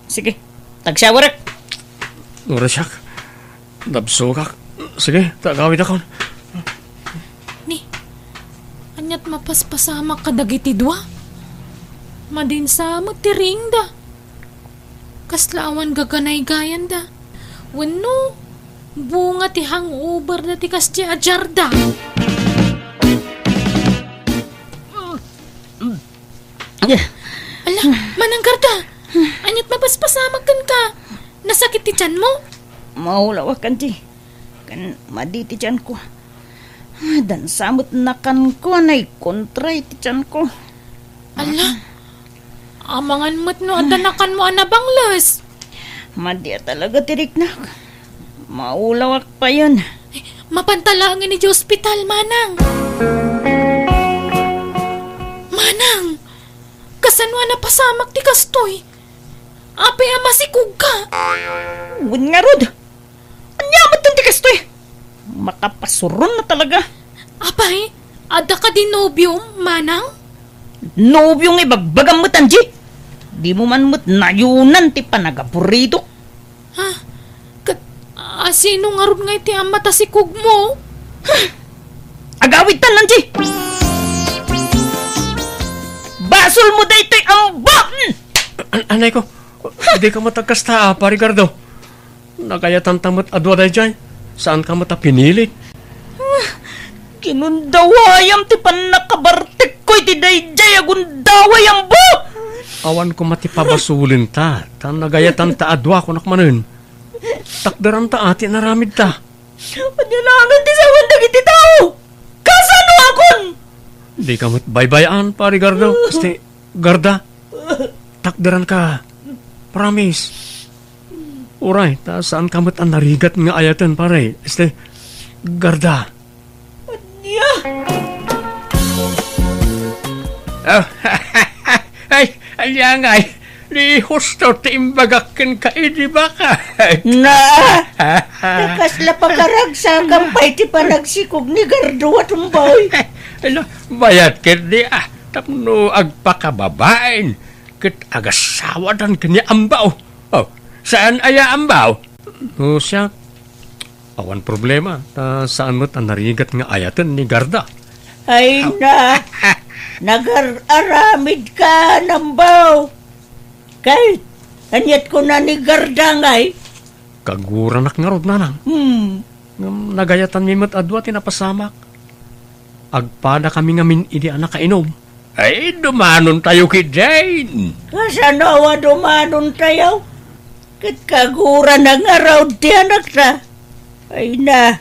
Sige, tag-showerek. Nurasiak. Nabsogak. Sige, ta agawidakon. Ni, aniat mapaspasamak kadagiti dua? Madinsa met ti riingda. Kasla awan gaganaygayanda. Wenno, bunga ti hangover da ti kasdi a jarda. Ala, Manang Garda, aniat mapaspasamak kenka? Nasakit ti tianmo? Maulawak, Angie. Ken madi ti tianko. Dansa met nakanko a naikontray ti tianko. Ala, amangan met no adda nakanmo a nabangles. Madi a talaga ti riknak. Maulawak payen. Mapanta laengen iti ospital, Manang. Manang, kasano a napasamak ti kastoy? Apay a masikogka? Wen ngarud, ania met ti kastoy? Makapasuron na talaga. Apay, adda kadi nobiom, Manang? Nobiom nga ibagbagam met, Angie? Di mo man met nayonan ti panagaburitok. Ha? Ket, a, sino ngarud nga iti ama ta sikogmo? Agawidtan, Angie! Basolmo daytoy, Ambo! An-, anay ko, di ka met agkasta, a, Pari Gardo. Nagayatanta met a dua daydiay. Saanka met a pinilit. Kinundawayam ti pannakabartekko iti daydiay a gundaway, Ambo! Awan koma ti pabasolenta, ta nagayatanta a dua, kunak manen. Takderanta a ti inaramidta. Ania laengen ti sawen dagiti tao? Kasanoakon? Dika met baybay-an, Pari Gardo. Asti, Garda. Takderanka. Promise. Uray, ta saanka met a narigat nga ayaten, pare. Asti, Garda. Ania? Oh, ay, ania ngay, di husto ti imbagak kenka idi, baka. Na, nakasla pakaragsakam pay ti panagsikog ni Gardo a tumbay. Ala, bayat ketdi, ah, tapno agpakababain, ket agasawadan ken ni Ambaw. Oh, saan aya Ambaw? No siak, awan problema, ta saan met a narigat nga ayaten ni Garda. Ay na, nagar-aramid ka, Ambaw. Kay, aniat kuna ni Garda ngay? Kaguranak ngarud, nanang. Hmm. Ngem nagayatanmi met a dua ti napasamak. Agpadakami ngamin idi a nakainom. Ay, dumanontayo ketdin. Kasano a dumanontayo? Ket kagurana ngarud ti anakta. Ay na,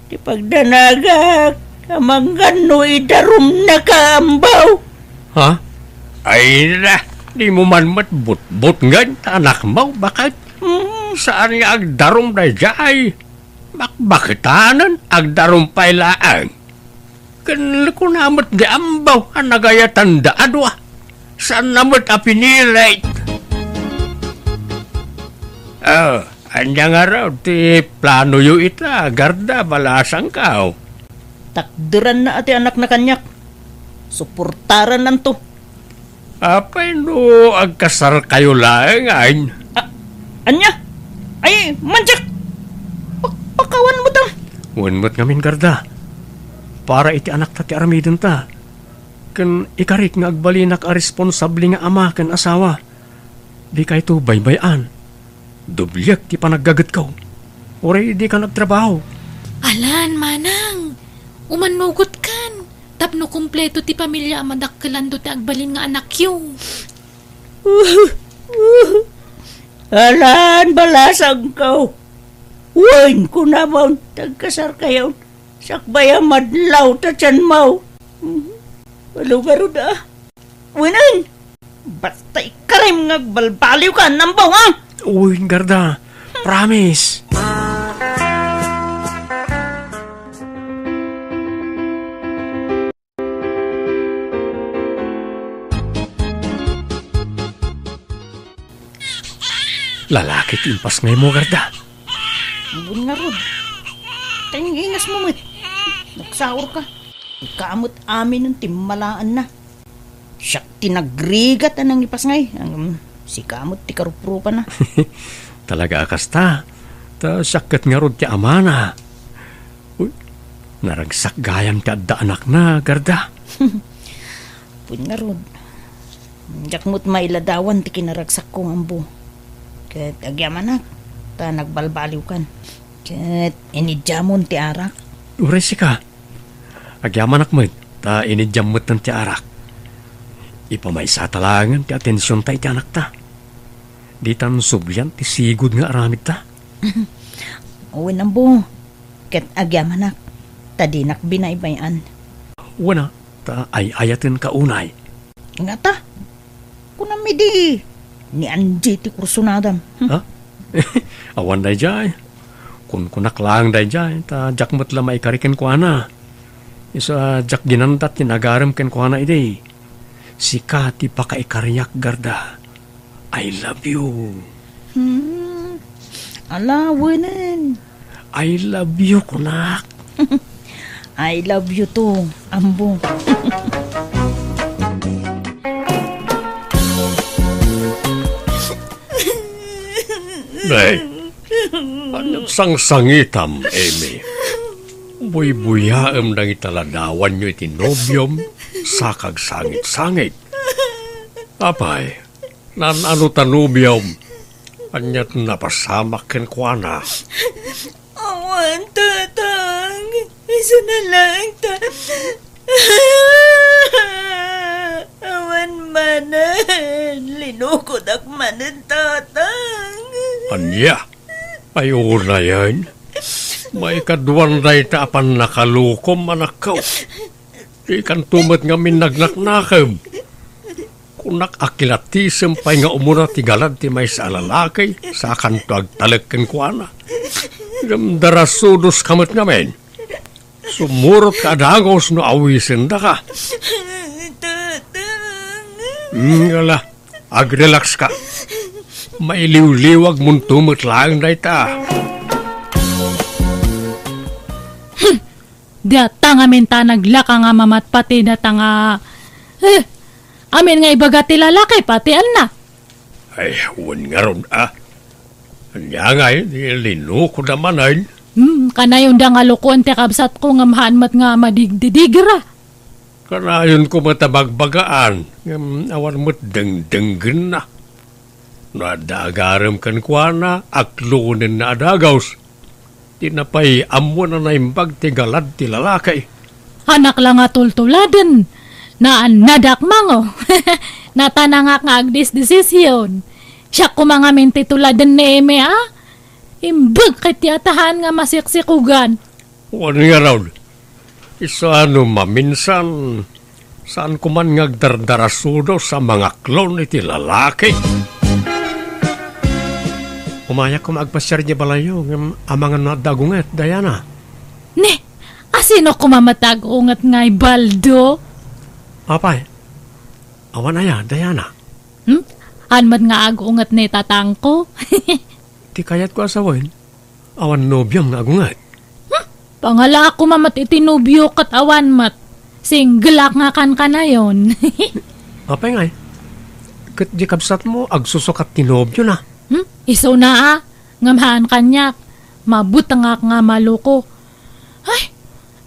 ti pagdanagak, amangan no idarumnaka, Ambaw. Ha? Ay na, dimo man met butbutngen ta anakmo, baket? Hmm, saan nga agdarum daydiay? Bakbaketanen, agdarum pay laeng. Ken kuna met ni Ambaw a nagayatanda a dua. Saanna met a pinilit. Oh, ania ngarud ti planoyo ita, Garda, balasangko? Takderanna a ti anakna kaniak. Suportarannanto. Apay no agkasarkayo laengen? A-, ania? Ay, manjak! Pak-, pakawan mo ta. Wen met ngamin, Garda. Para iti anakta ti aramidenta. Ken ikarik nga agbalinak a responsable nga ama ken asawa. Dikayto baybay-an. Dobliek ti panaggagetko. Uray dika nagtrabaho. Alan, manang. Umannugotkan. Tapno kompleto ti pamilia a madakkelando ti agbalin nga anakyo. Alan, balasangko. Wen, kunamon, tagkasarkayon. Sakbay a madlaw ta tianmo. Mhm. Alo garud, a. Wenen! Basta ikarim nga agbalbaliwka, Ambaw, a! Uy, Garda. Promise. Lalaki ti impasngaymo, Garda. Ambun ngarud. Tainginasmo met. Nagsaurka. Ika met aminen ti malaanna. Siak ti nagrigat a nangipasngay. Ngem sika met ti karuprupana. Talaga a kasta. Ta siak ket ngarud ti amana. Uy, naragsak gayam ti adda anakna, Garda. Ambun ngarud. Diak met mailadawan ti kinaragsakko nga ammo. Ket agyamanak, ta nagbalbaliwkan. Ket inidiamon ti arak. Uray sika. Agyamanak met, ta inidiam metten ti arak. Ipamaysata laengen ti atensionta iti anakta. Ditan sublian ti sigud nga aramidta. Wen, ammo. Ket agyamanak, ta dinak binaybay-an. Wen a, ta ay-ayatenka unay. Ngata? Kunam idi, ni Angie ti kursunadam. Hmm? Ha? Awan daydiay. Kunkunak laeng daydiay, ta diak met la maikari kenkuana. Isu a diak ginanda ti nagarem kenkuana idi. Sika ti pakaikariak, Garda. I love you. Hmm. Ala, wenen. I love you, kunak. I love you too, ammo. Nay, ania sangsangitam, Amy? Buybuyaem dagiti ladawanyo iti nobiom, sa kagsangit-sangit. Apay, naan-ano ta nobiom? Ania ti napasamak kenkuana? Awan, Tatang. Isu na laeng ta. Awan manen. Linukodak manen, Tatang. Ania? Ay, unayen. Maikaduan dayta a pannakalukom, anakko. Dikanto met ngamin nagnaknakeb. Kunak a kilatisem pay nga umuna ti galad ti maysa a lalaki, sa kanto agtalek kenkuana. Ngem darasudoska met ngamin. Sumurotka a dagus no awisendaka. Hmm, ala, agrelax ka. Mailiwliwag monto met laeng dayta. Data ngamin ta naglaka nga mamatpati data nga, eh, amin nga ibaga ti lalaki, pati anna. Ay, wen ngarud, a. Ania ngay, di linuko da manen. Hmm, kanayon da nga lukuan ti kabsat ko ngem haan met nga madigdidigra. Kanayon ko met a bagbagaan, ngem awan met dengdenggenna. No adda agarem kenkuana, aklonenna a dagus. Di na pay ammo a naimbag ti galad ti lalaki. Anak la nga tultuladen. Naannadak mango. Natanangak nga agdisdesision. Siak koma ngamin ti tuladen ni Eme, a. Imbag ket ti atahan nga masiksikugan. Wen ngarud, isu a no maminsan, saan ko man nga agdardarasudos a mangaklon iti lalaki. Umayak koma agpasiar idiay balayyo, ngem amangan no adda agunget, Diana. Ne, asino koma met ti agunget ngay, Baldo? Apay, awan aya, Diana? Hmm? Haan met nga agunget ni tatangko? Ti kayatko a sawen, awan nobiom nga agunget. Hmm? Pangalaak koma met iti nobio ket awan met. Single ak nga kankanayon. Apay ngay? Ket di kabsatmo, agsusukat ti nobiona. Hmm? Isuna a, ngem haan kaniak. Mabutengak nga maluko. Ay,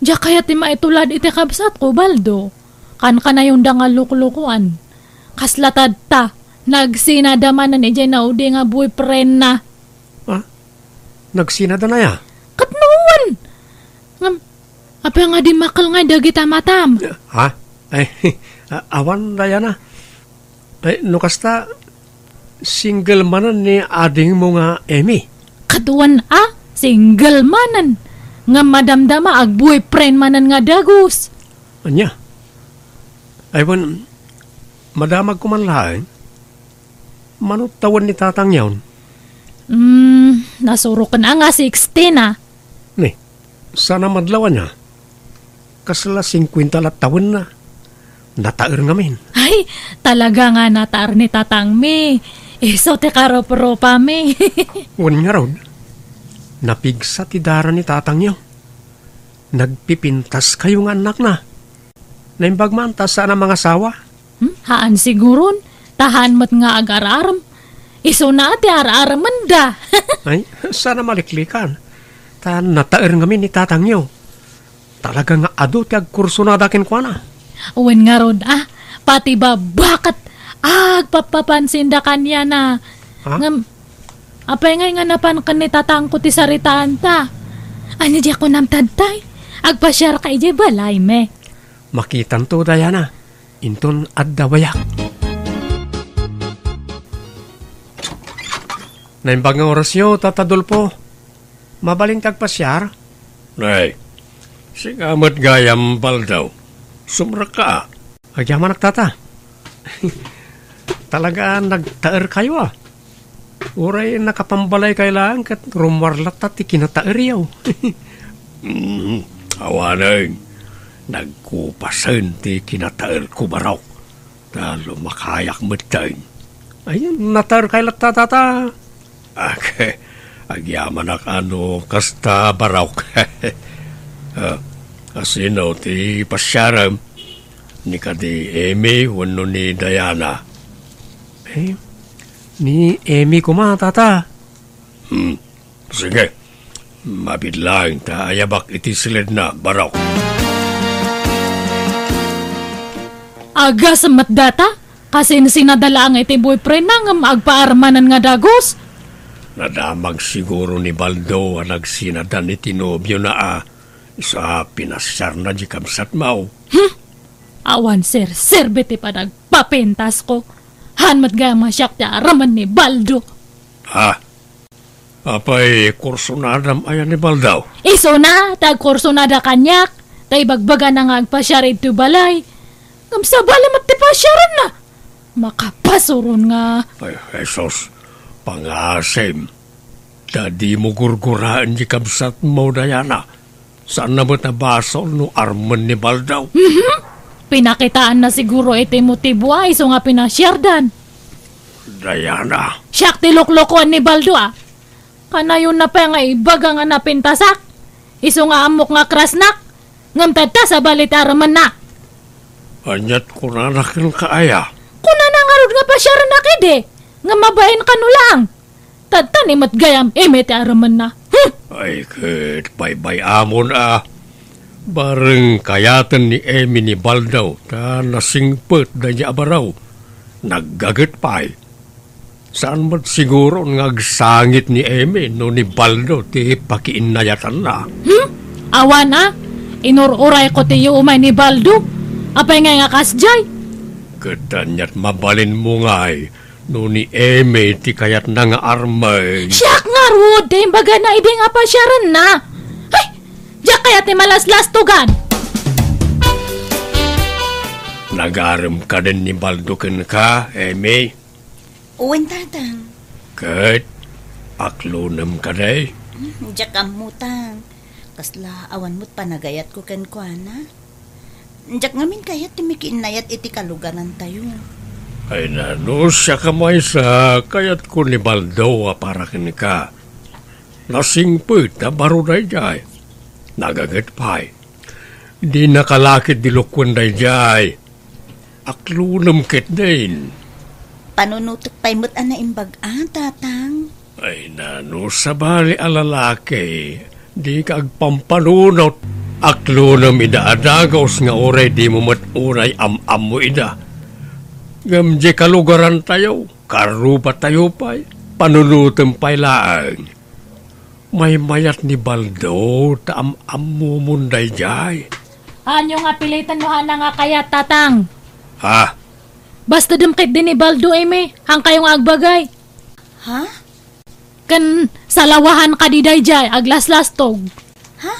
diak kayat ti maitulad iti kabsatko, Baldo. Kankanayon da nga luklukuan. Kasla tatta, nagsinada manen idiay naudi nga boyfriendna. Ha? Nagsinada na ya? Ket no wen! Ngem, apay nga dimmakkel ngay dagita matam? Ha? Ay, a-, awan, Diana. Ay, no kasta, single manen ni adingmo nga Emi? Kaduan a, single manen. Ngem madamdama, agboyfriend manen nga dagus. Ania? Ay, wen, madamagko man laeng. Mano tawen ni tatangyon? Hmm, nasuroken a nga sixteen a. Ni, sana madlaw ania? Kasla singkuenta la tawenna. Nataer ngamin. Ay, talaga nga nataer ni tatangmi. Isu ti karuprupami. Wen ngarud, napigsa ti dara ni tatangyo. Nagpipintas kayo nga annakna. Naimbag man ta saan a mangasawa? Hmm? Haan siguron. Ta haan met nga agar-arem. Isuna ti ar-aremenda. Ay, sana maliklikan. Ta nataer ngamin ni tatangyo. Talaga nga adu ti agkursunada kenkuana. Wen ngarud, a, pati babba ket agpappapansinda kaniana. Ha? Ngem, apay ngay nga napan ken ni tatangko ti saritaanta? Ania diak kunam tattay? Agpasiarka idiay balaymi. Makitanto, Diana. Inton adda bayak. Naimbag nga orasyo, Tata Dolfo. Mabalin ka agpasiar? Nay, sika met gayam, Baldo. Sumrekka. Agyamanak, Tata. Talaga nagtaerkayo, a. Uray nakapambalaykayo laeng ket rummuar latta ti kinataeryo. Mm, awanen, nagkupasen ti kinataerko, Barok. Ta lumakayak metten. Ay, nataerkay latta, Tata. Ag-, agyamanak a no kasta, Barok. Ah, asino ti pasiarem? Ni kadi Emi wenno ni Diana? Eh, ni Emi koma, Tata. Hmm. Sige. Mabiit laeng ta ayabak iti siledna, Barok. Agasem met data? Kasinsinada laeng iti boyfriendna ngem agpaarmanen nga dagus? Nadamag siguro ni Baldo a nagsinadan iti nobiona a, isu a pinasiarna di kabsatmo. Hmm? Awan serserbi ti panagpapintasko. Haan met gayam a siak ti aramid ni Baldo. Ha? Apay, kursunadam aya ni Baldo? Isuna, ta agkursunada kaniak, ta ibagbagana nga agpasiar idto balay. Ngem sabali met ti pasiaranna. Makapasuron nga. Ay, Jesus, pangasim. Ta dimo gurguraen ti kabsatmo, Diana. Saanna met a basol no armen ni Baldo? Mhm. Pinakitaanna siguro iti motibo a isu nga pinasiardan. Diana. Siak ti luklukoan ni Baldo a. Kanayonna pay nga ibaga nga napintasak. Isu nga ammok nga krasnak. Ngem tatta sabali ti aremenna. Aniat kunana kenka aya? Kunana ngarud nga pasiarennak idi. Ngem mabain kano laeng. Tatta ni met gayam Eme ti aremenna. Hmm! Ay, ket baybay-amon a. Bareng kayaten ni Eme ni Baldo ta nasingpet daydi a baro. Naggaget pay. Saan met siguro nga agsangit ni Eme no ni Baldo ti pakiinnayatanna. Hmm? Awan a? Inur-urayko ti umay ni Baldo. Apay ngay nga kasdiay? Ket aniat mabalinmo ngay no ni Eme ti kayatna nga armen. Siak ngarud ti imbagana idi nga pasiarenna. Ay! Diak kayat ti malaslastogan. Nagarem kadin ni Baldo kenka, Eme? Wen, tatang. Ket aklonem kadi? Hmm, diak ammo, tang. Kasla awan met panagayatko kenkuana. Diak ngamin kayat ti makiinnayat iti kalugarantayo. Ay, nano, siak a maysa, kayatko ni Baldo a para kenka. Nasingpet a baro daydiay. Nagaget pay. Dina kalakit di lukuen daydiay. Aklonem ketdin. Panunotek pay met a naimbag a, tatang. Ay, nano, sabali a lalaki, dika agpampanunot. Aklonem ida a dagus nga uray dimo met unay am-ammo ida. Ngem di kalugarantayo, karrubatayo pay, panunotem pay laeng. Maymayat ni Baldo ta am-ammomon daydiay. Anyo nga piliten no hana nga kayat, tatang? Ha? Basta dem ketdi ni Baldo, Eme, haankayo nga agbagay. Ha? Ken salawahan kadi daydiay, aglaslastog. Ha?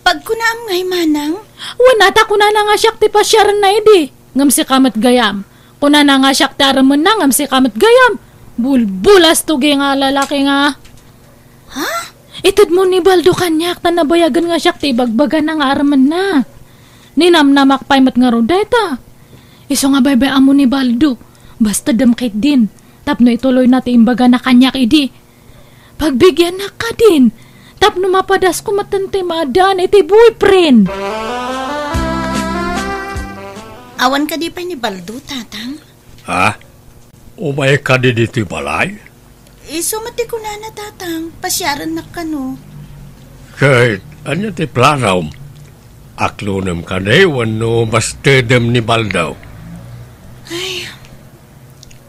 Pagkunaam ngay, manang? Wen, ta kunana nga siak ti pasiarenna idi, ngem sika met gayam. Kunana nga siak ti aremenna, ngem sika met gayam. Bulbulastogi nga lalaki nga. Ha? Itedmo ni Baldo kaniak ta nabayagen nga siak ti ibagbagana nga aremenna. Ninamnamak pay met ngarud dayta. Isu nga baybay-ammo ni Baldo, basta dem ketdin, tapno ituloyna ti imbagana kaniak idi. Pagbigiannak kadin, tapno mapadasko metten ti maaddaan iti boyfriend. Awan kadi pay ni Baldo, tatang? Ha? Umay kadi ditoy balay? Isu met ti kunana, tatang, pasiarennak kano. Ket ania ti planom? Aklonem kadi wenno bastedem ni Baldo? Ay,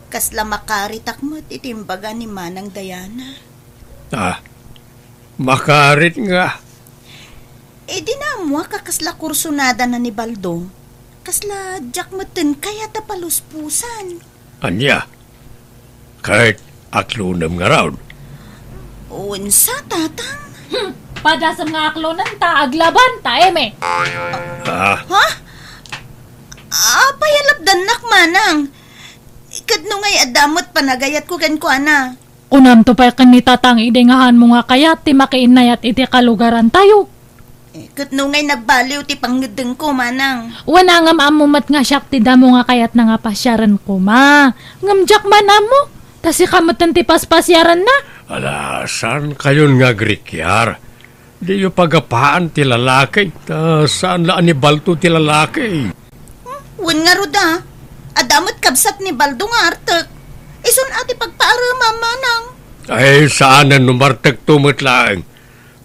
kasla makaritak met iti imbaga ni Manang Diana. Ah, makarit nga. Idi naammoak a kasla kursunadana ni Baldo, kasla diak metten kayat a paluspusan. Ania? Ket aklonem ngarud? Unsa, tatang? Hmm, padasem nga aklonen ta aglaban ta, Eme. Ah. Ha? Apay a lapdannak, manang? Ket no ngay adda met panagayatko kenkuana? Kunamto pay ken ni tatang idi nga haanmo nga kayat ti makiinnayat iti kalugarantayo. Eh, ket no ngay nagbaliw ti pangngeddengko, manang? Wen, ngem ammo met nga siak ti damo nga kayatna nga pasiaren koma. Ngem diak man ammo, ta sika metten ti paspasiarenna. Ala, saankayon nga agrikiar. Diyo pagapaan ti lalaki, ta saan la a ni Baldo ti lalaki. Hmm, wen ngarud a, adda met kabsat ni Baldo nga artek. Isun a ti pagpaaremam, manang. Ay, saanen no martekto met laeng.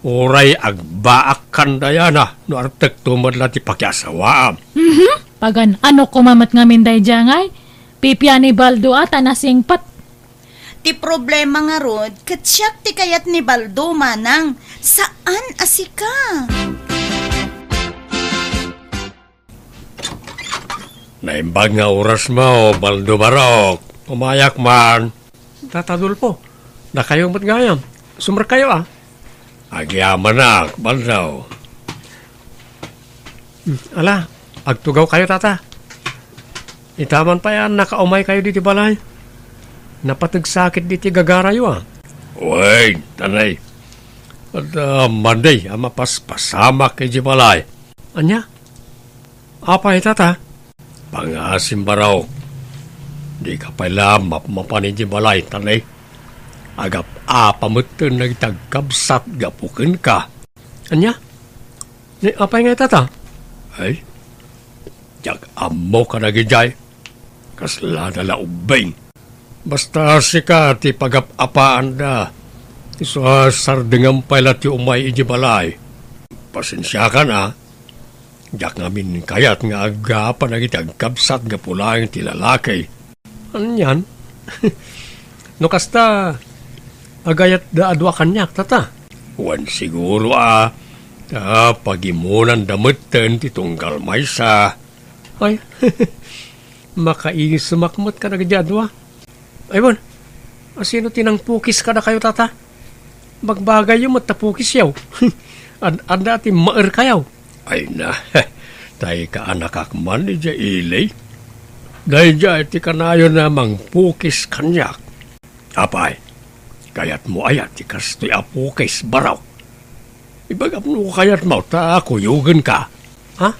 Uray agbaak kan Diana no artekto met la ti pakiasawaam. Mhm. Pagan-ano koma met ngamin daydiay ngay? Pipian ni Baldo a ta nasingpet. Ti problema ngarud, ket siak ti kayat ni Baldo, manang, saan a sika. Naimbag nga orasmo, Baldo Barok. Umayak man. Tata Adolfo, dakayo met gayam. Sumrekkayo a. Agyamanak, Baldo. Hmm, ala, agtugawkayo, Tata. Ita man pay a nakaumaykayo ditoy balay. Napateg sakit ditoy gagarayo a. Wen, tatay. Adda madi a mapaspasamak idiay balay. Ania? Apay, tata? Pangasim, Barok. Dika pay la mapmapan idiay balay, ta ne, agap-apa metten dagiti agkabsat gapu kenka. Ania? Ne, apay ngay, tata? Ay, diak ammo kadagidiay. Kasla da la ubbing. Basta sika ti pagap-apaanda. Isu a sardengam pay la ti umay idiay balay. Pasensiakan a. Diak ngamin kayat nga aggapan dagiti agkabsat gapu laeng ti lalaki. Anian? No kasta, agayatda a dua kaniak, tata? Wen siguro a, ta pagimonanda metten ti tunggal maysa. Ay, makaisumak met kadagidi a dua. Ay, wen, asino ti nangpukis kadakayo, tata? Bagbagayyo met ta pukisyo. Ad-, adda ti maerkayo. Ay na, tay kaanakak man idiay ili. Daydiay ti kanayon a mangpukis kaniak. Apay, kayatmo aya ti kastoy a pukis, Barok? Ibagam no kayatmo ta kuyogenka. Ha?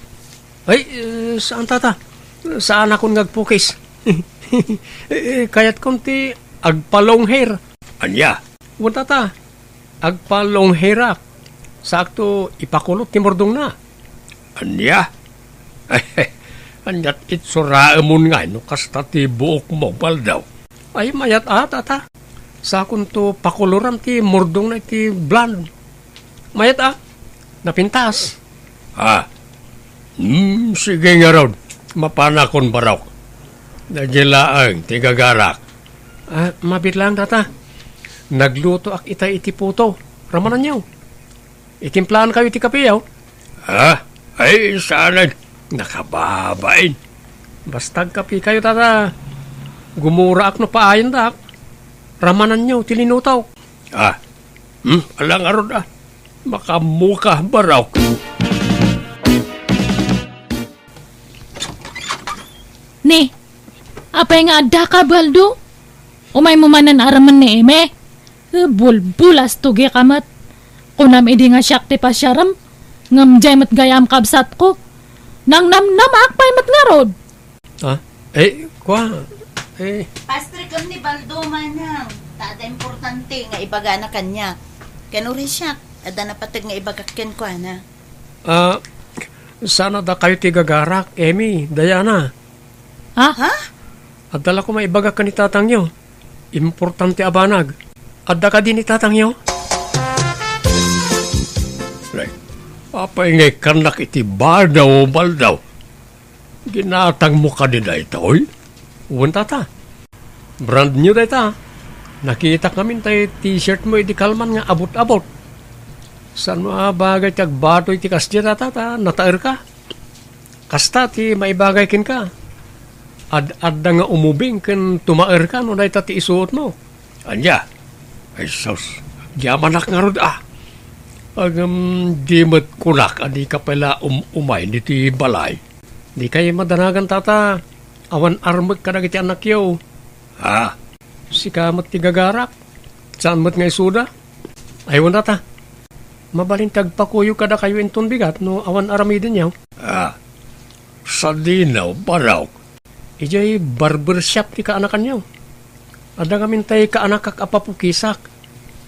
Ay, eh, saan, tata? Saanakon nga agpukis. Eh, eh, kayatkon ti agpa-long hair. Ania? Wen, tata, agpa-long hairak. Saakto ipakulot ti murdongna. Ania? Aniat itsuraemon ngay no kasta ti buokmo, Baldo? Ay, mayat a, tata. Sakonto pakuloran ti murdongna iti blonde. Mayat a, napintas. Ah. Hmm, sige ngarud. Mapanakon, Barok. Daydiay laeng ti gagarak. Ah, mabiit laeng, tata. Naglutoak ita iti puto. Ramananyo. Itimplaankayo iti kapeyo? Ah, ay, saanen. Nakababain. Basta agkapekayo, tata. Gumuraak no paayandak. Ramananyo ti linutok. Ah, hmm, ala ngarud, ah. Makaammoka, Barok. Ni, apay nga addaka, Baldo? Umaymo manen a remen ni Eme? Eh, bulbulas tugi ka met. Kunam idi nga siak ti pasiarem, ngem diay met gayam kabsatko. Nangnamnamaak pay met ngarud. Ah, eh, kua, eh. Pastreken ni Baldo, manang. Ta adda importante nga ibagana kaniak. Ken uray siak, adda napateg nga ibagak kenkuana. Ah, saan a dakayo ti gagarak, Emi, Diana? Ha? Ha? Adda la koma ibagak ken ni tatangyo. Importante a banag. Adda kadi ni tatangyo? Nay, apay nga ikkannak iti badaw, Baldo? Ginatangmo kadi daytoy? Wen, tata. Brand new dayta. Nakitak ngamin tay t-shirt mo idi kalman nga abot-abot. Saan a bagay ti agbato iti kasdiay, tata, ta nataerka? Kasta ti maibagay kenka. Ad-adda nga umubing ken tumaerka no dayta ti isuotmo. Ania? Ay sus, agyamanak ngarud a. Ngem di met kunak a dika pay la um-umay ditoy balay. Dikay madanagan, tata. Awan armek kadagiti annakyo. Ha? Sika met ti gagarak. Saan met nga isuda? Ay, wen, tata. Mabalin ti agpakuyog kadakayo inton bigat no awan aramidenyo. Ah, sadino, Barok? Idiay barber shop ti kaanakanyo. Adda ngamin tay kaanakak a papukisak.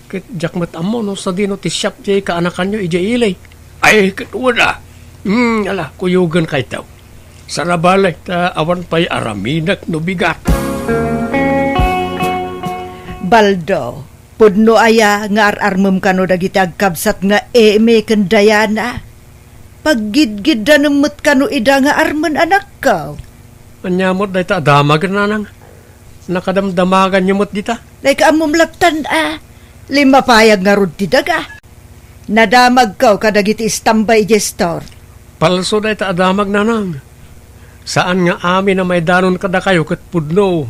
Ket diak met ammo no sadino ti shop ti kaanakanyo idiay ili. Ay, ket wen a. Hmm, ala, kuyogenkayto. Sarabalek ta awan pay aramidek no bigat. Baldo, pudno aya nga ar-armem kano dagiti agkabsat nga Eme ken Diana? Paggidgiddanem met kano ida nga armen, anakko? Ania met dayta a damag, nanang? Nakadamdamaganyo met dita? Dayka ammom lattan a. Limmapayag ngarud ti daga. Nadamagko kadagiti istamba idiay store. Palso dayta a damag, nanang. Saan nga amin a maidanon kadakayo ket pudno.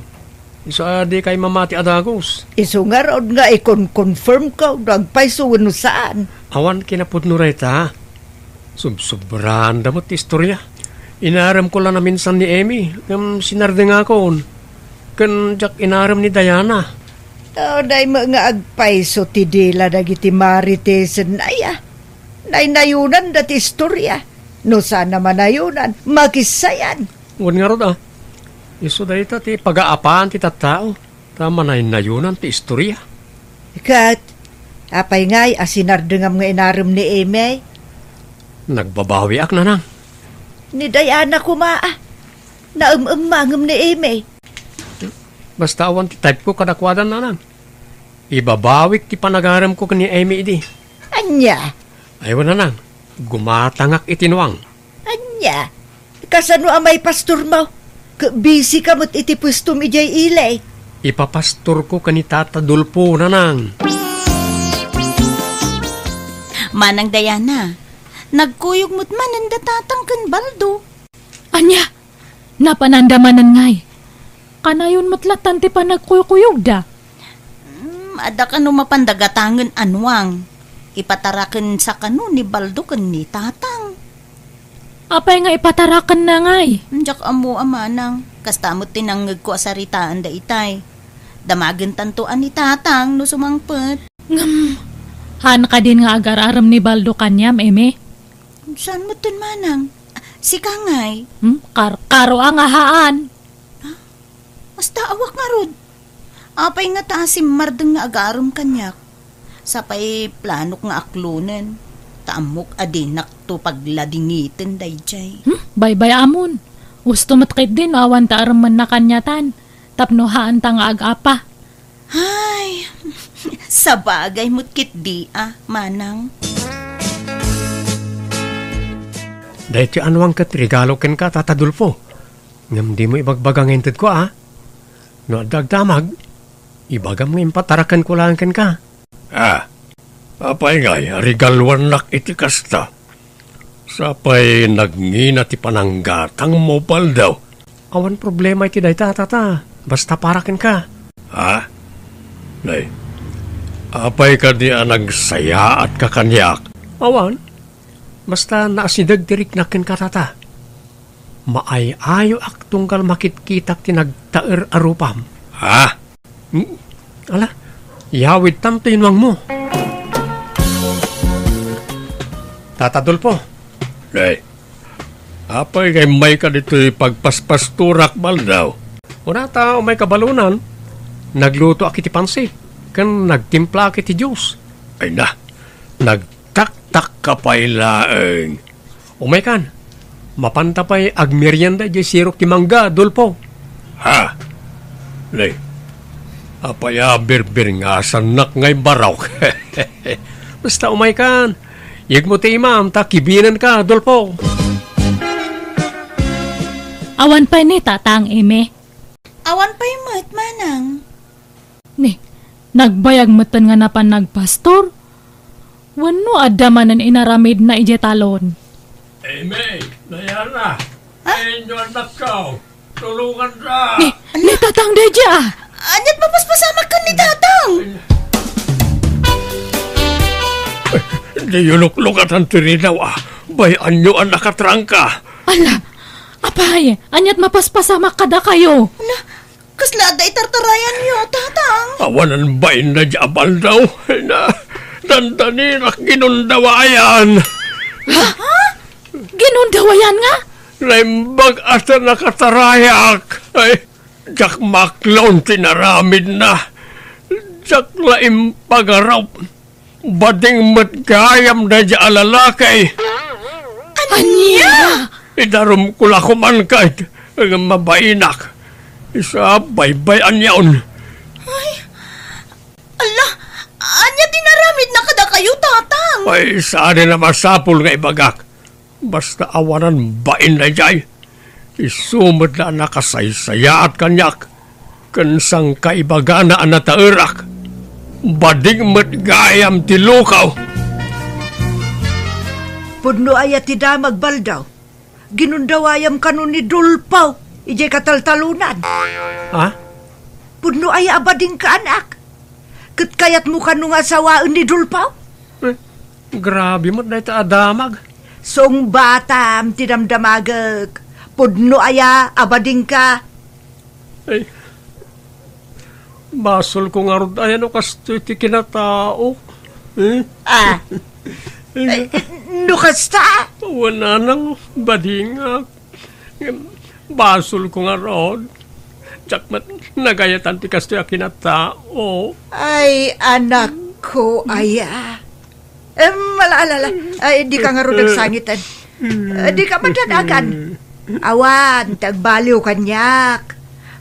Isu a dikay mamati a dagus. Isu ngarud nga ikon-confirmko no agpayso wenno saan. Awan kinapudno dayta. Subsobraanda met ti istoria. Inaremko la naminsan ni Emi, ngem sinardengakon. Ken diak inarem ni Diana. Unay met nga agpayso ti dila dagiti maritesenna aya. Naynayonanda ti istoria. No saan a manayonan, makissayan. Wen ngarud, a. Isu dayta ti pagaapaan ti tattao, ta manaynayonan ti istoria. Ket, apay ngay a sinardengam nga inarem ni Amy? Nagbabawiak, nanang. Ni Diana koma, a. Naem-emmangem ni Amy. Basta awan ti type ko kadakuada, nanang. Ibabawik ti panagaremko ken ni Amy idi. Ania? Ay, wen, nanang. Gumatangak iti nuang. Ania? Kasano a maipastormo? Ket busy ka met iti puestom idiay ili. Ipapastorko ken ni Tata Dolfo, nanang. Manang Diana, nagkuyog met manen da Tatang ken Baldo. Ania? Napananda manen ngay? Kanayon met latan ti panagkuykuyogda. Hmm, adda kano mapanda gatangen a nuang. Ipatarakensa kano ni Baldo ken ni Tatang. Apay nga ipatarakenna ngay? Diak ammo a manang. Kasta met ti nangngegko a saritaan daytay. Damagentanto a ni Tatang no sumangpet. Ngem, haan kadin nga agar-arem ni Baldo kaniam, Amy? Saan metten, manang? Sika ngay? Hmm? Kar-, karo a nga haan. Basta awak ngarud. Apay ngata a simmardeng nga agarem kaniak? Sapay planok nga aklonen, ta ammok a dinakto pagladingiten daydiay. Hmm? Baybay-amon. Usto met ketdi no awan ta aremenna kaniatan, tapno haanta nga ag-apa. Ay, sabagay met ketdi a, manang. Daytoy a nuang ket regalo kenka, Tata Dolfo. Ngem dimo ibagbaga nga intedko, a. No adda agdamag, ibagam nga impatarakenko laeng kenka. A, apay ngay a regaluannak iti kasta? Sapay nagngina ti pananggatangmo, Baldo. Awan problema iti dayta, Tata. Basta para kenka. Ha? Nay, apay kadi a nagsayaatka kaniak? Awan. Basta naasideg ti riknak kenka, Tata. Maay-ayoak tunggal makitkitak ti nagtaer a rupam. Ha? Hmm? Ala, yawidtam ti nuangmo. Tata Dolfo. Nay, apay nga immayka ditoy pagpaspastorak, Baldo? Kunata, umayka balonan, naglutoak iti pansit, ken nagtimplaak iti juice. Ay na, nagtaktakka pay laeng. Umaykan, mapanta pay agmerienda idiay sirok ti mangga, Dolfo. Ha? Nay, apay a birbirngasannak nga ibarok? Basta umaykan, yegmo ti imam ta kibinenka, Dolfo. Awan pay ni Tatang Eme. Awan pay met, Manang. Ni, nagbayag metten nga napan nagpastor? Wenno adda manen inaramidna idiay talon? Eme, Diana, ha? Inyo annakko. Tulongan ta. Ni, ni Tatang daydi, a. Aniat mapaspasamak ken ni Tatang? Diyo luklukatan ti ridaw, a. Bay-anyo a nakatrangka. Ala, apay, aniat mapaspasamak kadakayo? Ala, kasla adda itartarayanyo, Tatang? Awanan bain daydi a Baldo. Na, dandanirak ginundawayan. Ha? Ginundawayan nga? Naimbag a ta nakatarayak. Ay, diak maklon ti naramidna. Diak la impagarup. Bading met gayam daydi a lalaki. Ania? Idarumko la koman ket nga mabainak. Isu a baybay-anyon. Ay, ala, ania ti naramidna kadakayo, Tatang? Ay, saan a masapul nga ibagak. Basta awanan bain daydiay. Isu met la a nakasaysayaat kaniak, ken sangkaibagana a nataerak. Bading met gayam ti lukaw. Pudno aya ti damag, Baldo? Ginundawayam kano ni Dolfo idiay kataltalonan. Ha? Pudno aya a badingka, anak? Ket kayatmo kano nga asawaen ni Dolfo? Eh, grabe met dayta a damag. Sungbatam ti damdamagek. Pudno aya a badingka? Ay, basolko ngarud aya no kastoy ti kinataok. Eh? Ah. Eh, no kasta? Wen, nanang, badingak. Basolko ngarud. Diak met nagayatan ti kastoy a kinatao. Ay, anakko, aya. Em, ala, ala, ala. Ay, dika ngarud agsangiten. Eh, dika madanagan. Awan ti agbaliw kaniak.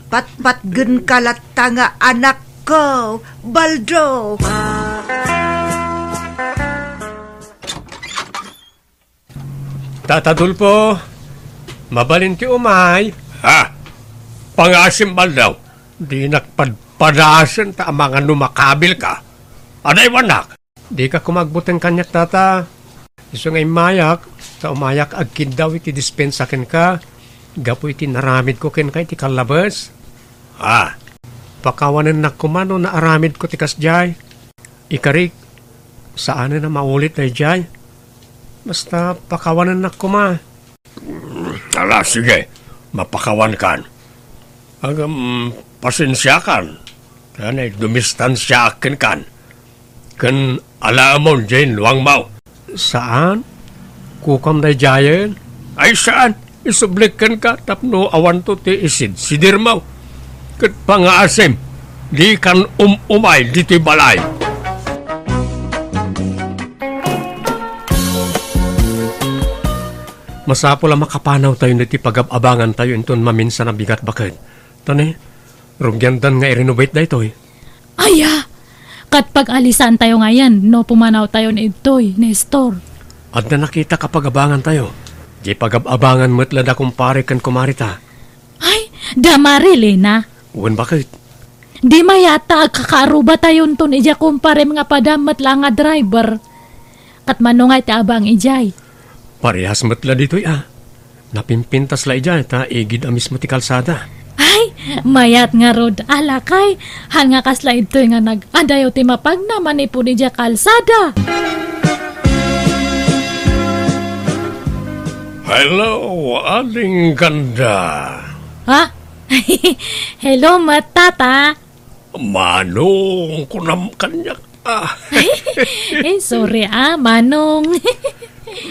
Patpatgenka latta nga anakko, Baldo. Tata Dulfo, mabalin ti umay. Ha? Pangaasim, Baldo. Dinak padpadasen ta amangan no makabilka. Adda iwannak. Dika koma agbuteng kaniak, Tata. Isu nga immayak, ta umayak agkiddaw iti dispensa kenka, gapu iti naramidko kenka iti kallabes. Ah. Pakawanennak koma no naaramidko ti kasdiay. Ikarik, saanen a maulit daydiay. Basta pakawanennak koma. Ala, sige, mapakawankan. Ngem, pasensiakan. Kayat dumistansiaak kenkan. Ken alaemon diay luangmo. Saan? Kukam daydiayen? Ay, saan? Isublek kenka tapno awanto ti isidsidirmo. Ket pangaasim, dikan um-umay ditoy balay. Masapul a makapanawtayo iti pagab-abangantayo inton maminsan a bigat, baket. Ta ne, rugiandan nga i-renovate daytoy. Aya! Ket pag-alisantayo ngayen no pumanawtayon idtoy, Nestor. Adda nakitak a pag-abangantayo. Diay pagab-abangan met la da kumpare ken kumareta. Ay, da Marilena. Wen, baket. Di mayat ta agkakaarubatayonton idiay kumparem nga padam met la nga driver. Ket mano ngay ti abang idiay? Parehas met la ditoy a. Napimpintas la idiay ta igid a mismo ti kalsada. Ay, mayat ngarud a lakay. Haan nga kasla idtoy nga nag-adayo ti mapagna manipud idiay kalsada. Hello, Ading Ganda. Ha? Hello, met, Tata. Manong, kunam kaniak, ah. Eh, sorry, ah, Manong.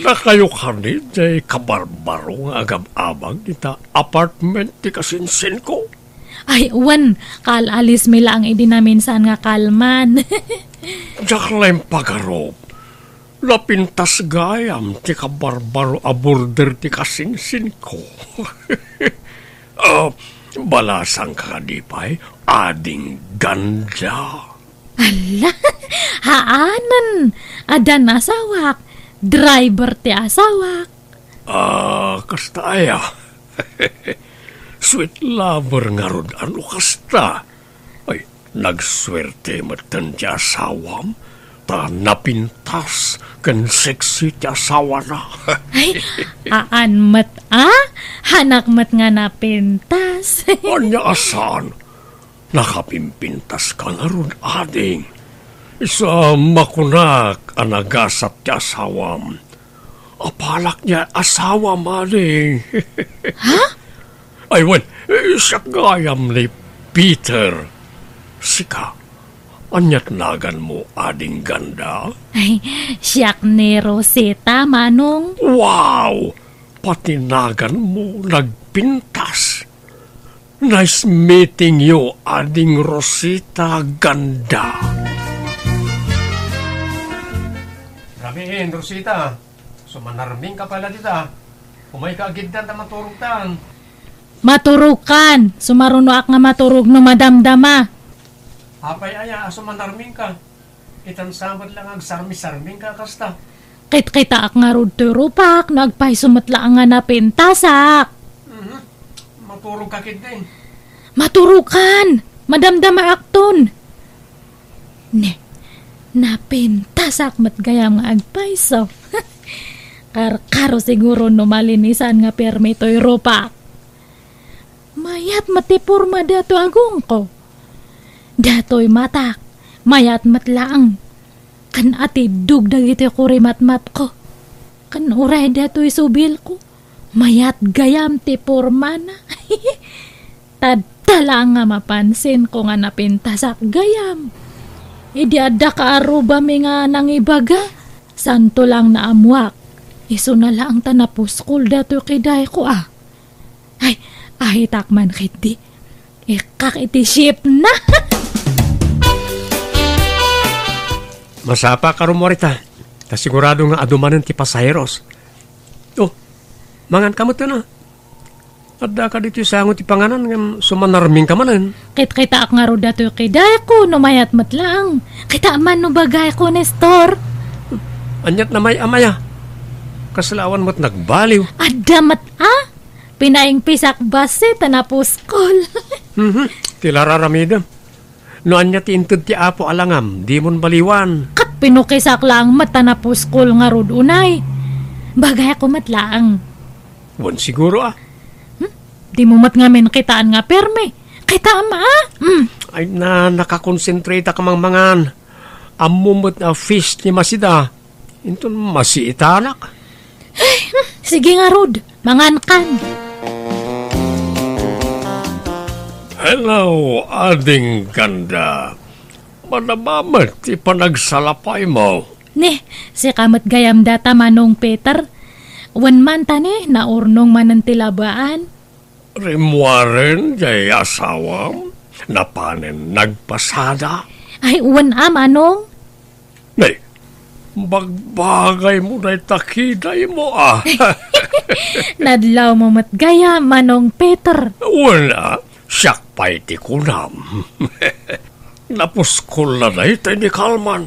Dakayo kadi diay kabarbaro nga agab-abang ita apartment ti kasinsinko? Ay, wen, kaal-alismi laeng idi naminsan nga kalman. Diak la impagarup. Napintas gayam ti kabarbaro a border ti kasinsinko. Ah, balasangka kadi pay, Ading Ganda? Ala, haanen. Addan asawak. Driver ti asawak. Ah, kasta aya. Sweet lover ngarud a no kasta. Ay, nagsuerte metten ti asawam, ta napintas ken sexy ti asawana. Ay, haan met, a? Haanak met nga napintas. Ania a saan? Nakapimpintaska ngarud, ading. Isu a makunak a nagasat ti asawam. Apalak diay asawam, ading. Ha? Ay, wen, eh, siak gayam ni Peter. Sika, aniat naganmo, Ading Ganda? Ay, siak ni Rosita, Manong. Wow! Pati naganmo nagpintas. Nice meeting you, Ading Rosita Ganda. Rabiin, Rosita. Sumanarmingka pay la dita. Umayka agiddan ta maturogtan. Maturogkan. Sumarunoak nga maturog no madamdama. Apay aya a sumanarmingka? Itan sa met la nga agsarmisarmingka kasta. Kitkitaak ngarud toy rupak no agpayso met la nga napintasak. Mhm. Maturogka ketdi. Maturogkan. Madamdamaakton. Ne, napintasak met gayam nga agpayso. Karkaro siguro no malinisan nga permi toy rupak. Mayat met ti porma datoy agongko. Datoy matak, mayat met laeng. Ken atiddog dagiti kurimatmatko. Ken uray datoy subilko. Mayat gayam ti pormana. Tadta laeng nga mapansinko nga napintasak gayam. Idi adda kaarrubami nga nangibaga, Santo lang naammuak. Isuna lang ta napuskol datoy kidayko, a. Ay, ahitak man ketdi. Ikkak iti shiftna. Masapa ka rummuar ita. Ta sigurado nga adu manen ti pasaheros. Oh, mangan ka met, a. Adda ka ditoy sango ti panganan ngem sumanarming ka manen. Kitkitaak ngarud datoy kidayko no mayat met laeng. Kita man no bagayko, Nestor. Aniat na may amaya. Kasla awan met nagbaliw. Adda met, a? Pinaingpisak bassit ta napuskol. Mhm. Ti la raramidem. No ania ti inted ti Apo a langam, dimon baliwan. Ket pinukisak laeng met ta napuskol ngarud unay. Bagayko met laeng. Wen siguro, a. Hmm? Dimo met ngamin kitaan nga permi. Kitaem, a? Hmm. Ay na, nakakonsentrate ka mangmangan. Ammo met a fish ni Masida. Inton masiitanak. Ay, hmm, sige ngarud, mangankan. Hello, Ading Ganda. Madama met ti panagsalapaymo. Ni, sika met gayam data, Manong Peter. Wen man ta ni, naurnong manen ti labaan. Rimmuaren jay asawam? Napanen nagpasada? Ay, wen a, Manong. Nay, bagbagaymo dayta kidaymo, a. Nadlawmo met gayam, Manong Peter. Wen a, siak pay ti kunam. Napuskol la dayta ni Kalman.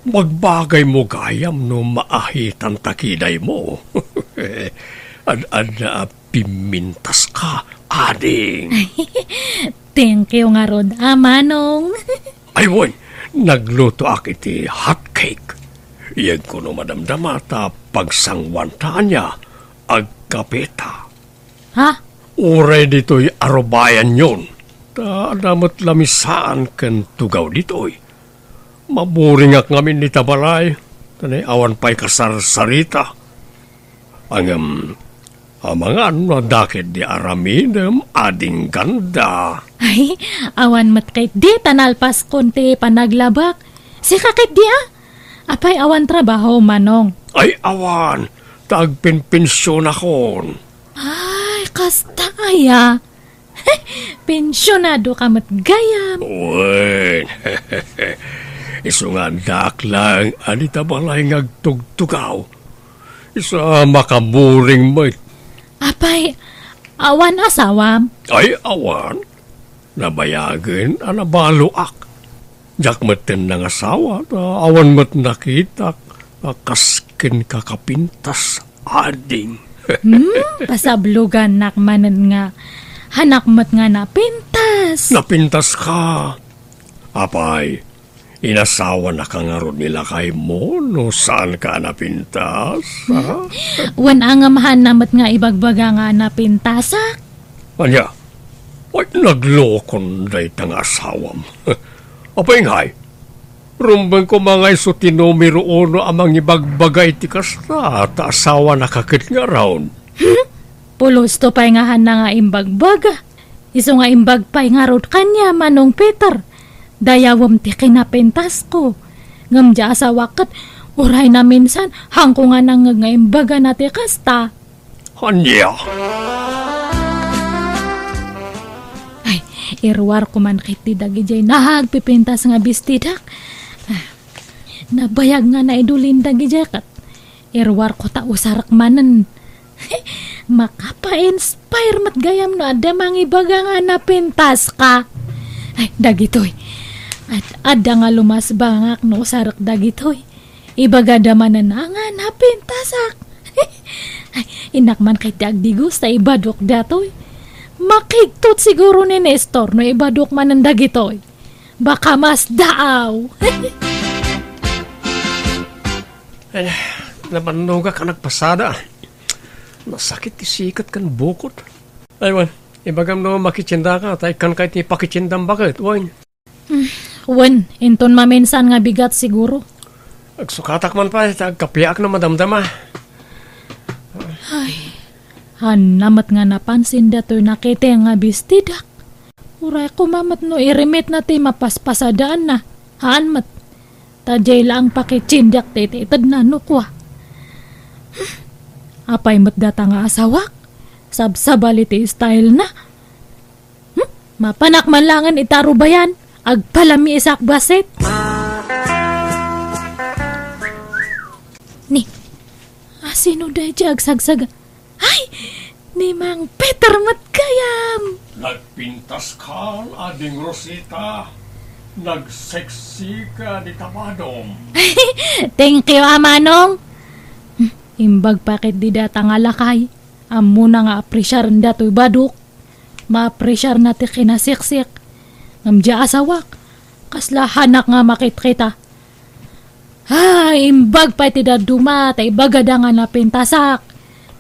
Bagbagaymo gayam no maahitan ta kidaymo. Ad-adda a pimmintaska, ading. Thank you ngarud, a, Manong. Ay, wen, naglutoak iti hot cake. Iyegko no madamdama ta pagsanguanta ania, agkapeta. Ha? Uray ditoy arubayanyon. Ta adda met lamisaan ken tugaw ditoy. Maburingak ngamin ita balay, ta ni awan pay kasarsarita. Ngem, amangan no adda ketdi aramidem, Ading Ganda. Ay, awan met ketdi ta nalpaskon ti panaglabak. Sika ketdi, a? Apay, awan trabaho, Manong? Ay, awan. Ta agpenpensionakon. Ay, kasta aya. Pensionado ka met gayam. Wen. Isu nga addaak laeng a dita balay nga agtugtugaw. Isu a makaburing met. Apay, awan asawam? Ay, awan. Nabayagen a nabaloak. Diak metten nangasawa, ta awan met nakitak a kas kenka kapintas, ading. Hmm, pasablogannak manen nga hanak met nga napintas. Napintaska. Apay, inasawanaka ngarud ni lakaymo no saanka a napintas, ha? Wen a ngem haanna met nga ibagbaga nga napintasak? Ania? Ay, naglokon dayta nga asawam. Apay ngay, rumbeng koma nga isu ti numero uno a mangibagbaga iti kasta, ta asawanaka ket ngarud. Hmm? Pulos to pay nga haanna nga imbagbaga. Isu nga imbag pay ngarud kaniam, Manong Peter. Dayawem ti kinapintasko. Ngem diay asawak ket uray naminsan, haanko nga nangngeg nga imbagana ti kasta. Ania? Ay, iruarko man ketdi dagidiay nagpipintas nga bestidak. Ah, nabayag nga naidulin dagidiay ket iruarko ta usarek manen. Makapa-inspire met gayam no adda mangibaga nga napintaska. Ay, dagitoy. Ad-, adda nga lumasbangak no usarek dagitoy. Ibagada manen a nga napintasak. Ay, innak man ketdi agdigus ta ibadok datoy. Makigtot siguro ni Nestor no ibadok manen dagitoy. Baka masdaaw. Ay, nabannogak a nagpasada. Nasakit ti siket ken bukod. Ay, wen, ibagam no makitiendaka, ta ikkanka iti pakitiendam baket, wen. Hmm, wen, inton maminsan nga bigat siguro. Agsukatak man pay, ta agkapiak no madamdama. Ay, haanna met nga napansin datoy nakiteng nga bestidak. Uray koma met no irimitna ti mapaspasadaanna. Haan met. Ta diay laeng pakitsindiak ti itedna no kua. Hmm, apay met data nga asawak? Sabsabali ti style na. Hmm? Mapanak man laengen ita rubayan, agpalamiisak bassit. Ni, asino daydi agsagsaga? Ay, ni Mang Peter met gayam. Nagpintaska, Ading Rosita. Nagsexy ka dita badom. Thank you, a manong. Hmm, imbag pay ketdi data nga lakay. Ammona nga apresiarenda toy badok. Maapresiarna ti kinaseksik. Ngem diay asawak, kasla hanak nga makitkita. Ay, imbag pay ti dadduma, ta ibagada nga napintasak.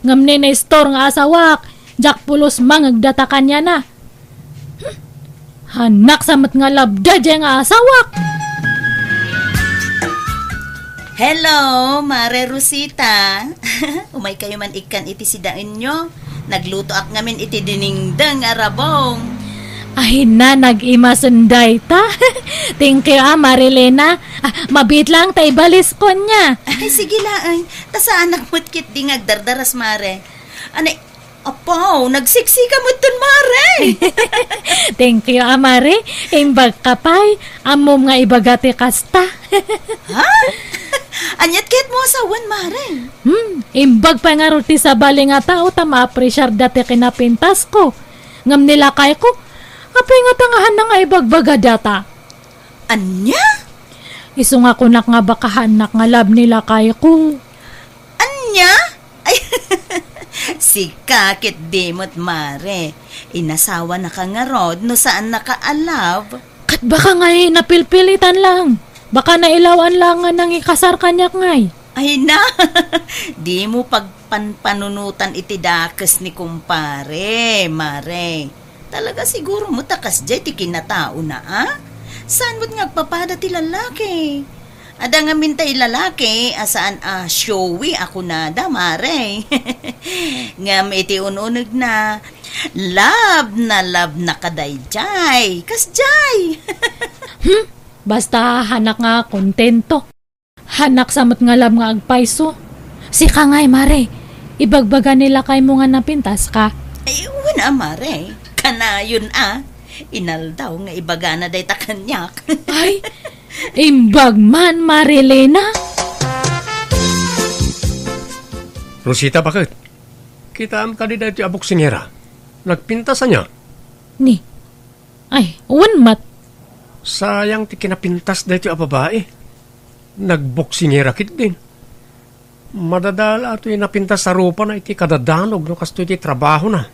Ngem ni Nestor nga asawak, diak pulos mangngeg data kaniana. Hmm. Hanak sa met nga labda diay nga asawak. Hello, Mare Rosita. Umaykayo man ikkan iti sidaenyo. Naglutoak ngamin iti dinengdeng a rabong. Ay na, nag-imasen dayta. Thank you, a, Marilena. Ah, mabiit laeng ta ibaliskon nia. Ay, sige laeng. Ta saanak met ketdi nga agdardaras, Mare. Anay, apaw, nagseksika metten, Mare. Thank you, a, Mare. Imbagka pay, ammom nga ibaga ti kasta. Ha? Aniat ket mo a sawen, Mare? Hmm, imbag pay ngarud ti sabali nga tao ta maapresiarda ti kinapintasko. Ngem ni lakayko, apay ngata nga haanna nga ibagbaga data? Ania? Isu nga kunak nga baka haannak nga love ni lakayko. Ania? Ay, sika ketdi met, Mare. Inasawanaka ngarud no saannaka a love? Ket baka ngay napilpilitan lang. Baka nailaw-an lang nga nangikasar kaniak ngay. Ay na, dimo pagpanpanunotan iti dakes ni kumpare, Mare. Talaga siguro met a kasdiay ti kinataona, a? Saan met nga agpapada ti lalaki? Adda ngamin tay lalaki a saan a showy a kunada, Mare. Ngem iti un-unegna, love na love na kadaydiay. Kasdiay. Hmm? Basta haannak nga kontento. Haannak sa met nga love nga agpayso. Sika ngay, Mare. Ibagbaga ni lakaymo nga napintaska. Ay, wen a, Mare. Kanayon a. Inaldaw nga ibagana dayta kaniak. Ay, imbag man, Marilena. Rosita, baket? Kitaem kadi daytoy a boksingera? Nagpintas ania? Ni, ay, wen met. Sayang ti kinapintas daytoy a babai. Nagboksingera ketdin. Madadala toy napintas a rupana iti kadadanog no kastoy ti trabahona.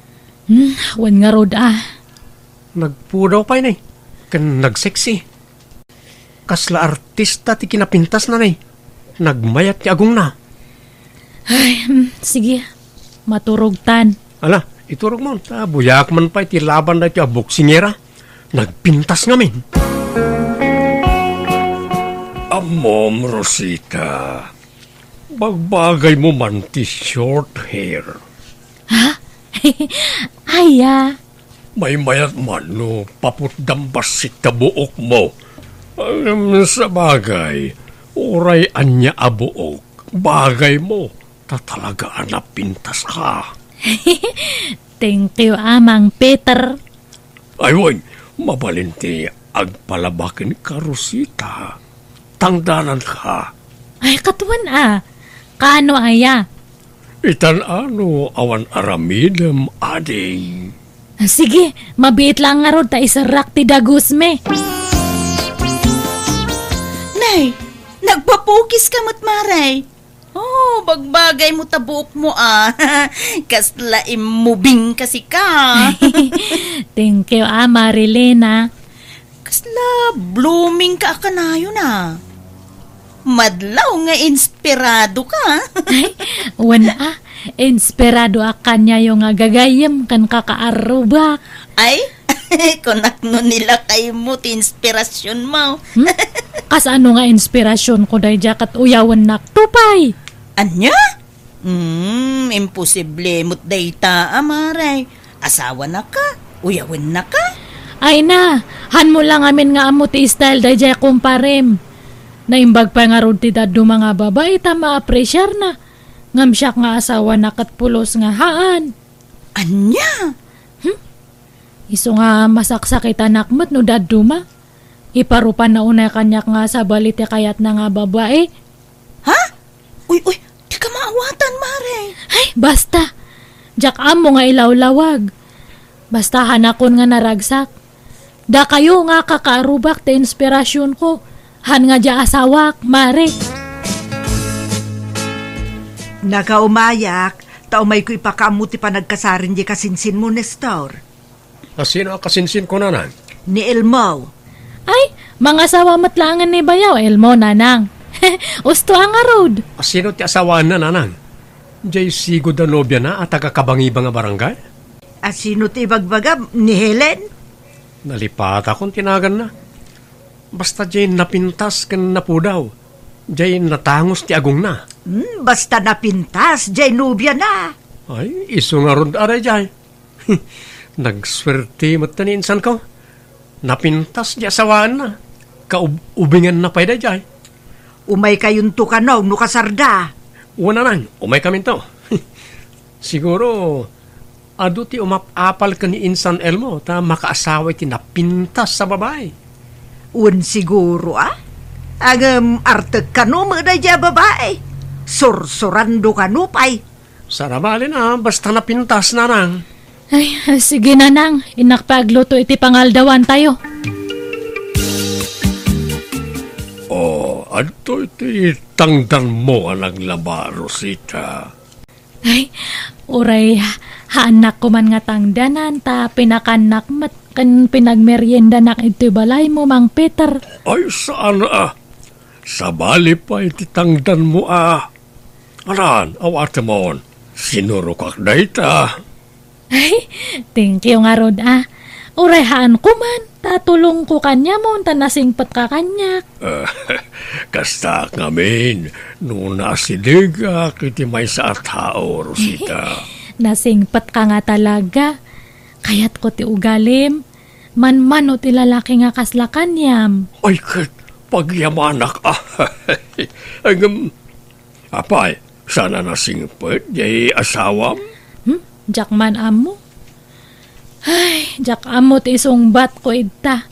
Hmm, wen ngarud a. Nagpudaw pay ni, ken nagseksi. Kasla artista ti kinapintasna ni. Nagmayat ti agongna. Ay, hmm, sige. Maturogtan. Ala, iturogmo, ta buyaak man pay ti laban daytoy a boksingera. Nagpintas ngamin. Ammom, Rosita. Bagbagaymo man ti short hair. Ha? Aya? Maymayat man no paputdam bassit ta buokmo. Em, sabagay, uray ania a buok, bagaymo, ta talaga a napintaska. Thank you, Amang Peter. Ay, wen, mabalin ti agpalaba kenka, Rosita. Tangdananka. Ay, ket wen a. Kaano aya? Itan-ano awan aramidem, ading. Sige, mabiit lang ngarud ta iserrak ti dagusmi. Nay, nagpapukiska met, Mare. Oh, bagbagaymo ta buokmo a. Kasla immubing ka sika. Thank you, a, Marilena. Kasla blooming ka a kanayon a. Madlaw nga inspirado ka. Ay, wen a, inspirado a kaniayo nga gagayyem ken kakaarrubak. Ay, kunak no ni lakaymo ti inspirasionmo. Hmm? Kasano nga inspirasionko daydiay ket uyawennakto pay? Ania? Hmm, imposible met dayta, a, Mare. Asawanaka, uyawennaka. Ay na, hanmo lang amin nga ammo ti style daydiay kumparem. Naimbag pay ngarud ti dadduma nga babai ta maapresiarna. Ngem siak nga asawana ket pulos nga haan. Ania? Hmm? Isu nga masaksakitanak met no dadduma. Iparupanna unay kaniak nga sabali ti kayatna nga babai. Ha? Uy, uy, dika maawatan, Mare. Ay, basta. Diak ammo nga ilawlawag. Basta hanakon nga naragsak. Dakayo nga kakaarubak ti inspirasionko. Han nga dia asawak, Mare. Nakaumayak, ta umayko ipakaammo ti panagkasarin di kasinsinmo, Nestor. A, sino a kasinsinko, nanang? Ni Elmo. Ay, mangasawa met laengen ni Bayaw, Elmo, nanang. Usto a ngarud. A, sino ti asawaenna, nanang? Jay sigud a nobiana a taga Kabangiba nga barangay? A, sino ti ibagbagam? Ni Helen? Nalipatakon ti naganna. Basta jay napintas ken napudaw. Jay natangos ti agongna. Hmm, basta napintas jay nobiana. Ay, isu ngarud a dayjay. Nagsuerte met ni insanko. Napintas ti asawaenna. Kaub-, ubinganna pay dayjay. Umaykayonto kano no kasarda. Wen, nanang, umaykaminto. Siguro, adu ti umap-apal ken ni insan Elmo ta makaasawa iti napintas a babai. Wen, siguro, a? Ngem artek kano met dayjay a babai. Sursurando kano pay. Sarabalin a, basta napintas, nanang. Ay, sige, nanang. Innak pay agluto iti pangaldawantayo. O, adtoy ti tangdanmo a naglaba, Rosita. Ay, uray, haannak koman nga tangdanan, ta pinakannak met ken pinagmeriendanak iti balaymo, Mang Peter. Ay, saan a. Sabali pay ti tangdanmo a. Anan, awatemon, sinurokak dayta. Ay, thank you ngarud a. Uray haan koman, ta tulongko kaniamon, ta nasingpetka kaniak. Kastaak ngamin, no naasidegak iti maysa a tao, Rosita. Nasingpetka nga talaga. Kayatko ti ugalim. Manmano ti lalaki nga kasla kaniam. Ay, ket pagyamanak a. Ngem, apay, saan a nasingpet jay asawam? Hmm? Diak man ammo. Ay, diak ammo ti isungbatko ita.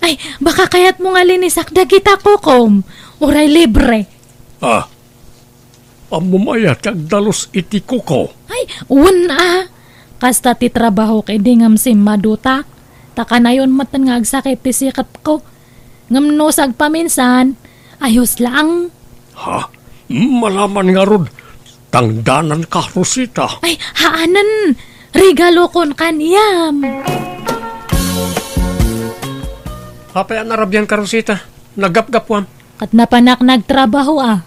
Ay, baka kayatmo nga linisak dagita kukom. Uray libre. Ah, ammom aya ti agdalus iti kuko? Ay, wen a. Kasta ti trabahok idi ngem simmadutak. Ta kanayon metten nga agsakit ti siketko. Ngem no sagpaminsan, ayos laeng. Ha? Malaman ngarud, tangdananka, Rosita. Ay, haanen. Regalokon kaniam. Apay a narabianka, Rosita? Naggapgapuam. Ket napanak nagtrabaho a.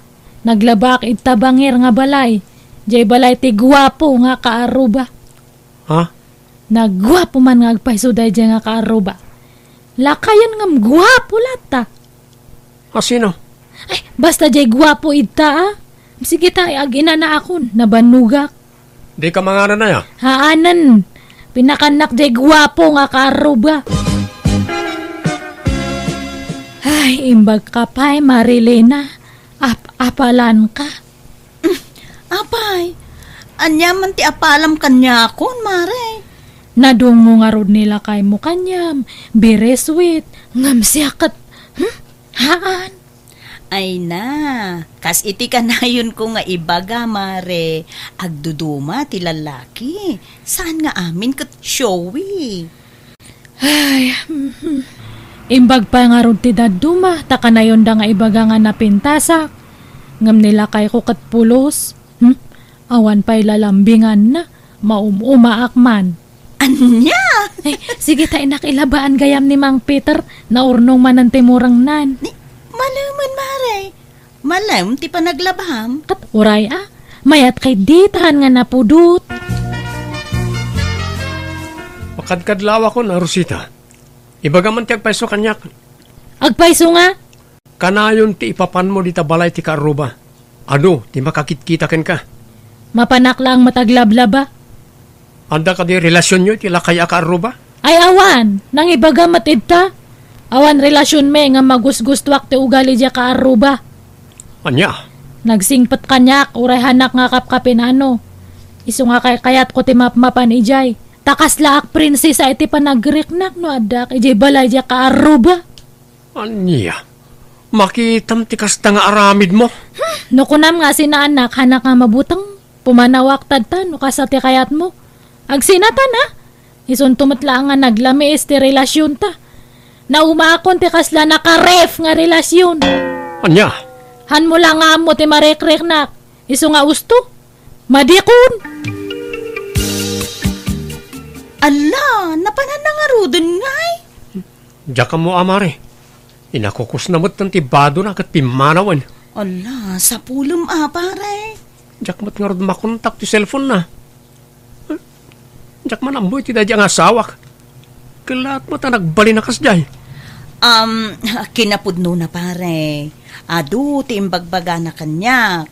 Naglabaak ita bangir nga balay. Jay balay ti guapo nga kaarruba. Ha? Naguapo man nga agpayso dayjay nga kaarruba. Lakayen ngem guapo latta. A, sino? Ay, basta jay guapo ita, a. Sige ta, ag-inanaakon, nabannogak. Dika manganan aya? Haanen. Pinakannak jay guapo nga kaarruba. Ay, imbag ka pay, Marilena. Ap-apalan ka. Apay, ania man ti apalam kaniakon, Mare? Nadungngo ngarud ni lakaymo kaniam, very sweet, ngem siak ket, hmm? Haan. Ay na, kas iti kanayonko nga ibaga, Mare, agduduma ti lallaki. Saan nga amin ket showy. Ay, mhm. Imbag pay ngarud ti dadduma, ta kanayonda nga ibaga nga napintasak. Ngem ni lakayko ket pulos. Hmm? Awan pay lalambinganna, maum-umaak man. Ania? Ay, sige ta, innak ilabaan gayam ni Mang Peter, naurnong manen ti murengnan. Ni, malemen, Mare. Malem ti panaglabam. Ket uray a, mayat kay di tahan nga napudot. Makadkadlawakon a, Rosita. Ibagam man ti agpayso kaniak. Agpayso nga? Kanayon ti ipapanmo dita balay ti kaarruba. Adu ti makakitkita kenka. Mapanak laeng met aglablaba. Adda kadi relasionyo iti lakay a kaarruba? Ay awan, nangibaga met ita. Awan relasionmi nga magusgustuak ti ugali diay kaarruba. Ania? Nagsingpet kaniak, uray hanak nga kapkapinano. Isu nga kaykayatko ti mapmapan idiay. Ta kaslaak prinsesa iti panagriknak no addaak idiay balay diay kaarruba. Ania? Makitam ti kasta nga aramidmo? Hmm, no kunam nga sinaanak, hanak nga mabuteng, pumanawak tadta no kasta ti kayatmo. Agsinatan, a? Isunto met laeng nga naglamiis ti relasionta. Naumaakon ti kasla nakaref nga relasion. Ania? Hanmo la nga ammo ti marikriknak. Isu nga usto. Madikon. Alla, napanan na ngaruden ngay? Diak ammo, a, mare. Inakukusna met ti badona ket pimmanawen. Alla, sapulem a, pare. Diak met ngarud makontak ti cellphone na. Diak man ammo iti daydiay nga asawak. Kellaat met a nagbalin a kasdiay. Um, kinapudnona, pare. Adu ti imbagbagana kaniak.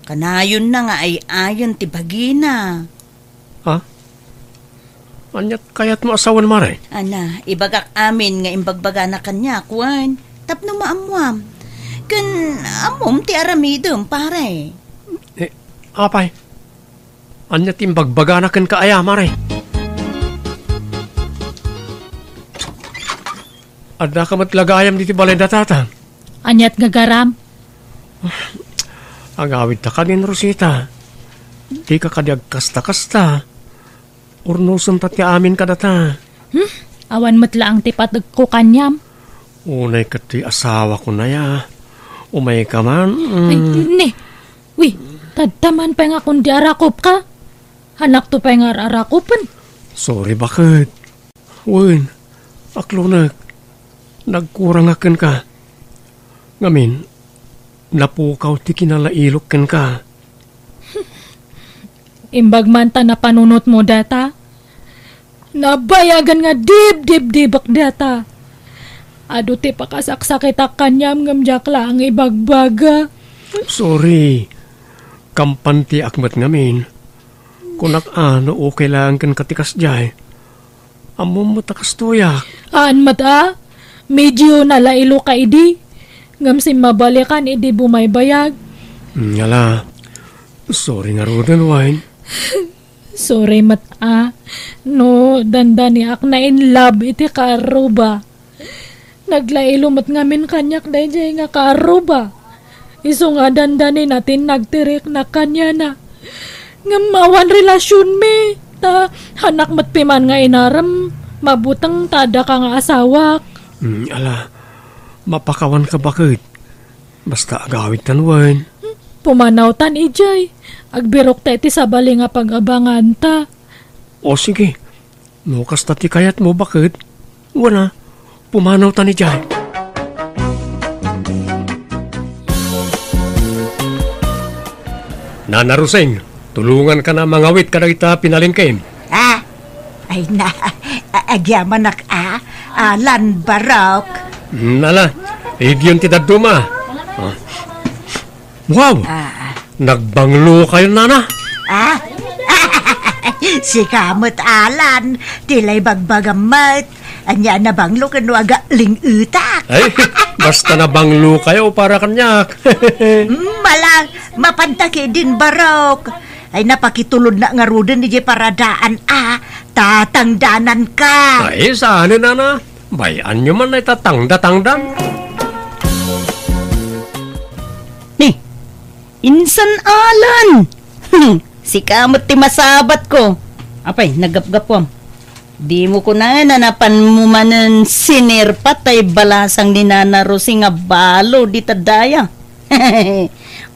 Kanayonna nga ay-ayen ti bagina. Ha? Aniat kayatmo a sawen, mare? Ana, ibagak amin nga imbagbagana kaniak, wen, tapno maammuam. Ken ammom ti aramidem, pare. Eh, apay? Ania ti imbagbagana kenka aya, mare? Addaka met la gayam ditoy balayda, tata. Aniat gagaram? Agawidta kadin, Rosita. Dika kadi agkasta-kasta. Urnosenta ti amin kadata. Hmm? Awan met laeng ti pategko kaniam. Unay ket ti asawako aya. Umayka man. Mm. Ay, ne. Wi, tadta man pay nga kundi arakopka. Hanakto pay nga ar-arakopen. Sorry, baket. Wen, aklonek. Nagkurangak kenka. Ngamin, napukaw ti kinalailok kenka. Imbag man ta napanunotmo data. Nabayagan nga dibdibdibek data. Adu ti pakasaksakitak kaniam ngem diak laeng ibagbaga. Sorry. Kampantiak met ngamin. Kunak a no okay laeng kenka ti kasdiay. Ammom met a kastoyak. Haan met a, medio nalailo ka idi. Ngem simmabalikan idi bumaybayag. Mm, ala, sorry ngaruden, Wine. Sorry met a, no dandaniak na in love iti kaarruba. Naglailo met ngamin kaniak daydiay nga kaarruba. Isu nga dandanina ti nagtiriknak kaniana. Ngem awan relasionmi, ta hanak met piman nga inarem, mabuteng ta addaka nga asawak. Mm, ala, mapakawanka baket. Basta agawidtan wen. Pumanawtan idiay. Agbirokta iti sabali nga pag-abanganta. O sige, no kasta ti kayatmo, baket, wen a, pumanawtan idiay. Nana Rosing, tulonganka a mangawit kadagita pinalengkem. Ah, ay na, a-, agyamanak a, Alan Barok. Mm, ala, igyon ti dadduma. Ah. Wow! Ah. Nagbanglo kayo, nana? Ah? Sika met, Alan, ti la ibagbagam met. Ania a nabanglo ken no aga ling-etak. Ay, basta nabanglo kayo para kaniak. Mm, malang, mapanta ketdin, Barok. Ay, napakitulodna ngaruden idiay paradaan a tatangdananka. Ay, saan, nana? Bay-anyo man ay tatangda-tangdan. Ni, insan Alan! Sika met ti masabatko. Apay, naggapgapuam. Dimo kunaen a napanmo manen sinirpat tay balasang ni Nana Rosing a balo dita daya.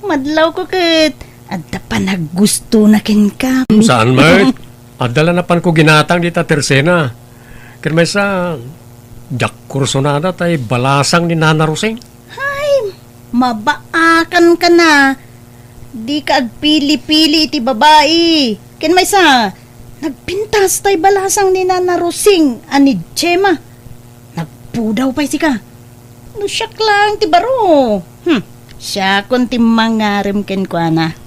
Madlawko ket adda panaggustona kenka. Saan met? Adda la napanko ginatang dita tersena. Ken maysa, diak kursunada tay balasang ni Nana Rosing. Hay, mabaakanka na. Dika agpili-pili iti babai. Ken maysa, nagpintas tay balasang ni Nana Rosing a ni Gemma. Nagpudaw pay sika. No siak laeng ti baro. Hmm, siakon ti mangarem kenkuana.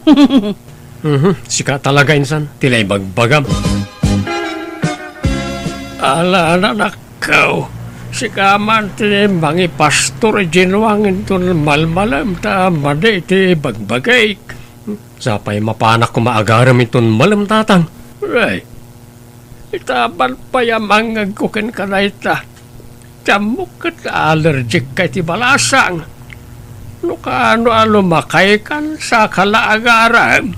Mhm, sika talaga, insan, ti la ibagbagam. Ala, anakko. Sika man ti mangipastor idiay Nuang inton malmalem ta madi iti bagbagik. Sapay mapanak koma agarem inton malem, Tatang. Ay, itaban pay a mangngegko kenka dayta. Ti ammok ket allergic ka iti balasang. No kaano a lumakaykan, saka la agarem.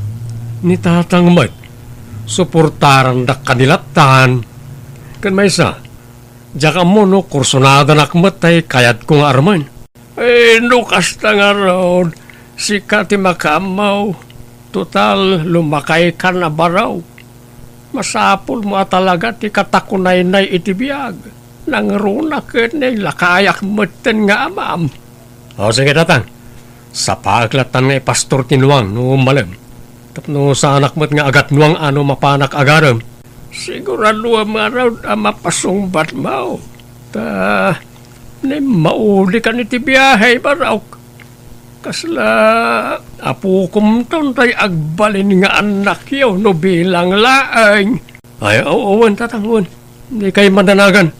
Ni Tatang met, suportarandak kadi lattan. Ken maysa, diak ammo no kursonadanak met tay kayatko nga armen. Eh, no kasta ngarud, sika ti makaammo. Total, lumakaykan a baro. Masapulmo a talaga ti katakunaynay iti biag. Nangruna ket nailakayak metten nga amam. O, sige, Tatang. Sapaek lattan nga ipastor ti Nuang no malem. Tapno saanak met nga agatnuang a no mapanak agarem. Siguraduem ngarud a mapasungbatmo. Ta, ni maulikan iti biahe, barok. Kasla apokomton tay agbalin nga annakyo no bilang laeng. Ay, o-, wen, Tatang, wen. Dikay madanagan.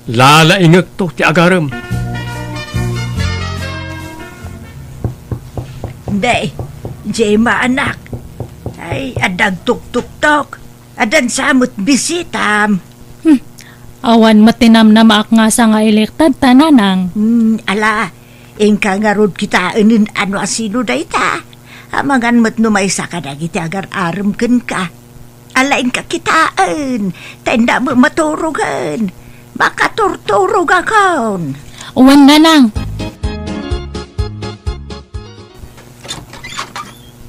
Lalaingekto ti agarem. Day, Gemma, anak. Ay, adda agtuktuktok. Addan sa met bisitam. Hmm. Awan met ti namnamaak nga sangailektad ta, Nanang. Hmm, ala, inka ngarud kitaen no asino dayta. Amangan met no maysa kadagiti agar-arem kenka. Ala, inka kitaen, ta innak maturogen. Makaturturogakon. Wen, Nanang.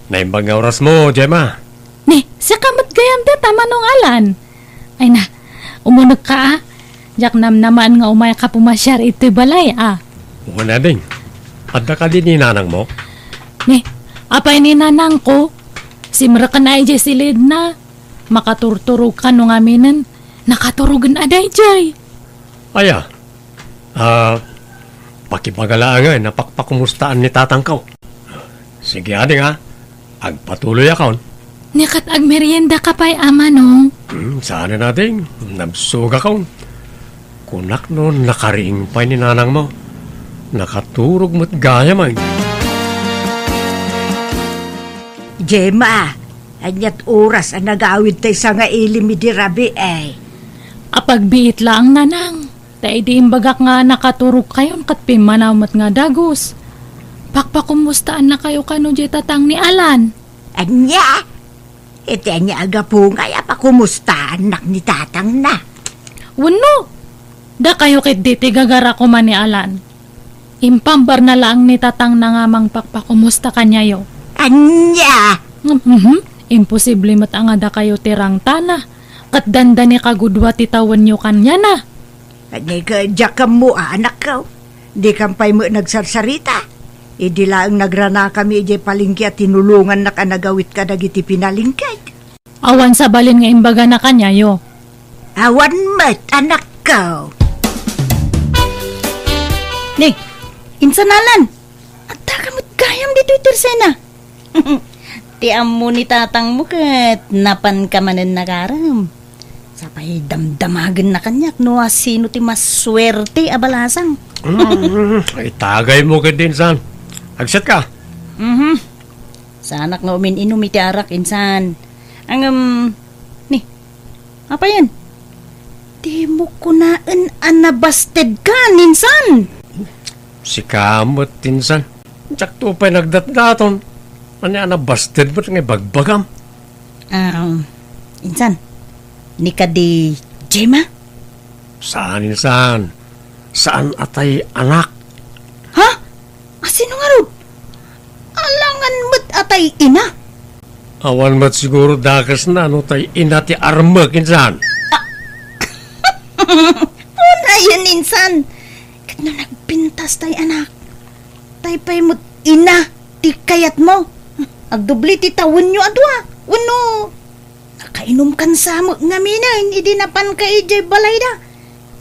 Naimbag nga orasmo, Gemma. Ni, sika met gayam dayta, Manong Alan. Ay na, umunegka a. Diak namnamaen nga umayka pumasiar itoy balay a. Wen, ading. Adda kadi ni nanangmo? Ni, apay ni nanangko? Simreken a idiay silidna. Makaturturog kano ngaminen. Nakaturogen a daydiay. Aya, Ah, pakibagalaangen a pakpakumustaan ni tatangko. Sige, ading, a. Agpatuloyakon. Ni ket agmeriendaka pay, a manong? Hmm, saanen, ading. Nabsogakon. Kunak no nakariing pay ni nanangmo. Nakaturog met gayam, ay. Gemma, aniat oras a nagawid tay sangailim idi rabii, ay? Apagbiit laeng, nanang. Ta idi imbagak nga nakaturogkayon ket pimmanaw met nga dagus, pakpakumustaannakayo kano diay tatang ni Alan. Ania? Iti ania a gapu ngay a pakumustaannak ni tatangna? Wenno, dakayo ketdi ti gagara koma ni Alan. Impambarna laeng ni tatangna nga mangpakpakumusta kaniayo. Ania? Mhm. Imposible met a nga dakayo ti rangtana, ket dandani kagudua ti tawenyo kaniana. Ania, diak ammo, anakko. Dikam pay met nagsarsarita. Idi laeng nagranakami idiay palengke a tinulongannak a nagawit kadagiti pinalengkek. Awan sabalin nga imbagana kaniayo. Awan met, anakko. Ni, insan Alan, addaka met gayam ditoy tersena. Ti ammo ni tatangmo ket napanka manen nagarem. Sapay damdamagenna kaniak no asino ti masuerte a balasang. Mm, itagaymo ketdi, insan. Agsetka? Mhm. Saanak nga umin-inum iti arak, insan. Ngem, ni, apayen? Dimo kunaen a nabasted ka, insan. Sika met, insan. Diakto pay nagdatdaton. Ania a nabasted met nga ibagbagam? Ah, insan, ni kadi Gemma? Saan, insan. Saan a tay anak. Ha? Asino ngarud? Alangan met a tay ina? Awan met siguro dakesna no tay ina ti armek, insan. Unayen, insan. Ket no nagpintas tay anak, tay pay met ina ti kayatmo. Agdubli ti tawenyo a dua. Wenno, nakainumkan sa met ngaminen idi napanka idiay balayda.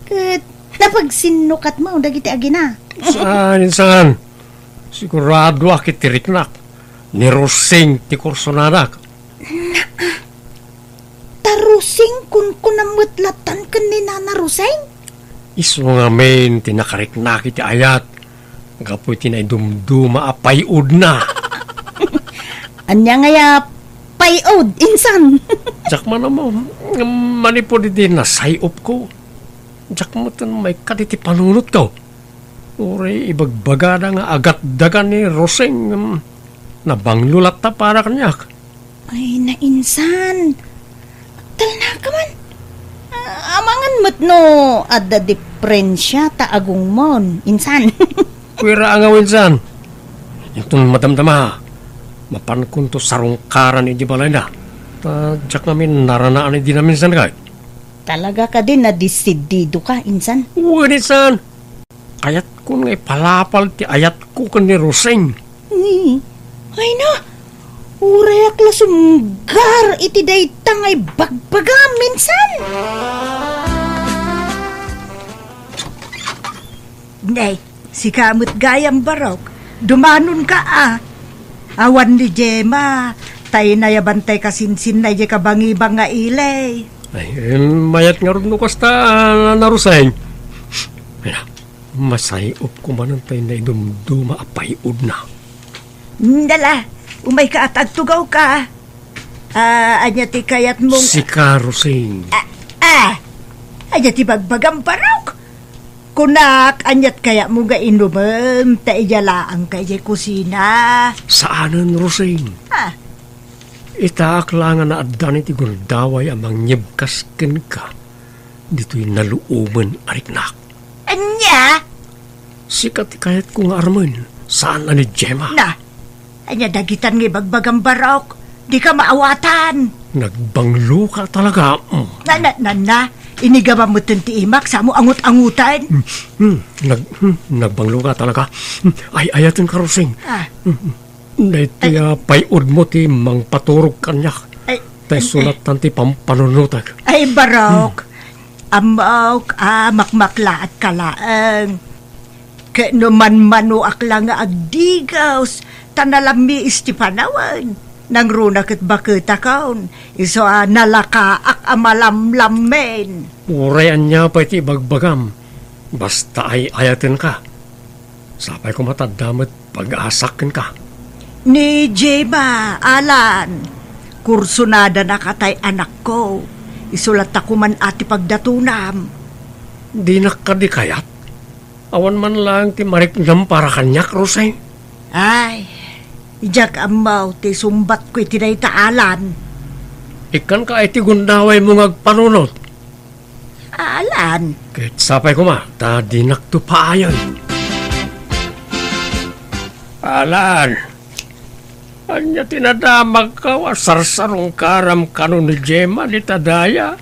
Ket napagsinnukatmo dagiti agina. Saan, insan. Siguradoak iti riknak. Ni Rosing ti kursonadak. Naa, ta Rosing kunkunam met lattan ken ni Nana Rosing? Isu ngamin ti nakariknak iti ayat gapu iti naidumduma a pay-odna. Ania nga ya pay-od, insan? Diak man ammo, ngem manipud idi nasay-opko, diak metten maikkat iti panunotko. Uray ibagbagada nga agatdagan ni Rosing, ngem nabanglo latta para kaniak. Ay, nainsan. Talnaka man. Ah, amangan met no adda diferensia ta agongmon, insan. Kuira a ngaw, insan. Inton madamdama, mapankonto sarungkaran iti balayna. Ta diak ngamin naranaan idi naminsan kay. Talaga kadi nadesidido ka, insan? Wen, insan. Kayatkon nga ipalapal ti ayatko ken ni Rosing. Ni, ay na, urayek la sumgar iti dayta nga ibagbagam, insan. Nay, sika met gayam, Barok. Dumanonka, a. Awan ni Gemma, tay nayabantay kasinsinna idiay kabangibang nga ili. Ay, em, mayat ngarud no kasta, a, na Rosing. Ay na, masay-opko manen tay naidumduma a pay-odna. Dala, umayka a ta agtugawka. Ah, ania ti kayatmong Sika, Rosing. Ah, ah! Ania ti bagbagam, Barok? Kunak, aniat kayatmo nga inumem ta idiay laangka idiay kusina? Saanen, Rosing. Ah. Itaak la nga naaddan iti gundaway a mangngibkas kenka ditoy naluomen a riknak. Ania? Sika ti kayatko nga armen, saan a ni Gemma. Na, ania dagitan nga ibagbagam, Barok? Dika maawatan. Nagbangloka talaga. Mm. Na, na, na, na. Inigam metten ti imak, samo angut-angutan. Mm, mm, nag-, mm, nagbangloka talaga. Mm, ay, ayaten ka, Rosing. Ah. Mm, mm. Daytoy a pay-odmo ti mangpaturog kaniak. Ay, tay ay, sulat tan ti pampanunotek. Ay, Barok. Hmm. Ammok a makmaklaatka laeng. Ket no manmanoak la nga agdigaus, ta nalammiis ti panawen, nangruna ket baketakon, isu a nalakaak a malamlammen. Uray ania pay ti ibagbagam, basta ay-ayatenka. Sapay koma ta adda met pag-asak kenka. Ni Gemma, Alan, kursunadana katay anakko. Isu latta koma ti pagdatonam. Dinak kadi kayat? Awan man laeng ti mariknam para kaniak, Rosing. Ay, diak ammo ti sumbatko iti dayta, Alan. Ikkanka iti gundawaymo nga agpanunot. Alan. Ket sapay koma, ta dinakto paayen. Alan, ania ti nadamagko a sarsarungkaram kano ni Gemma dita daya?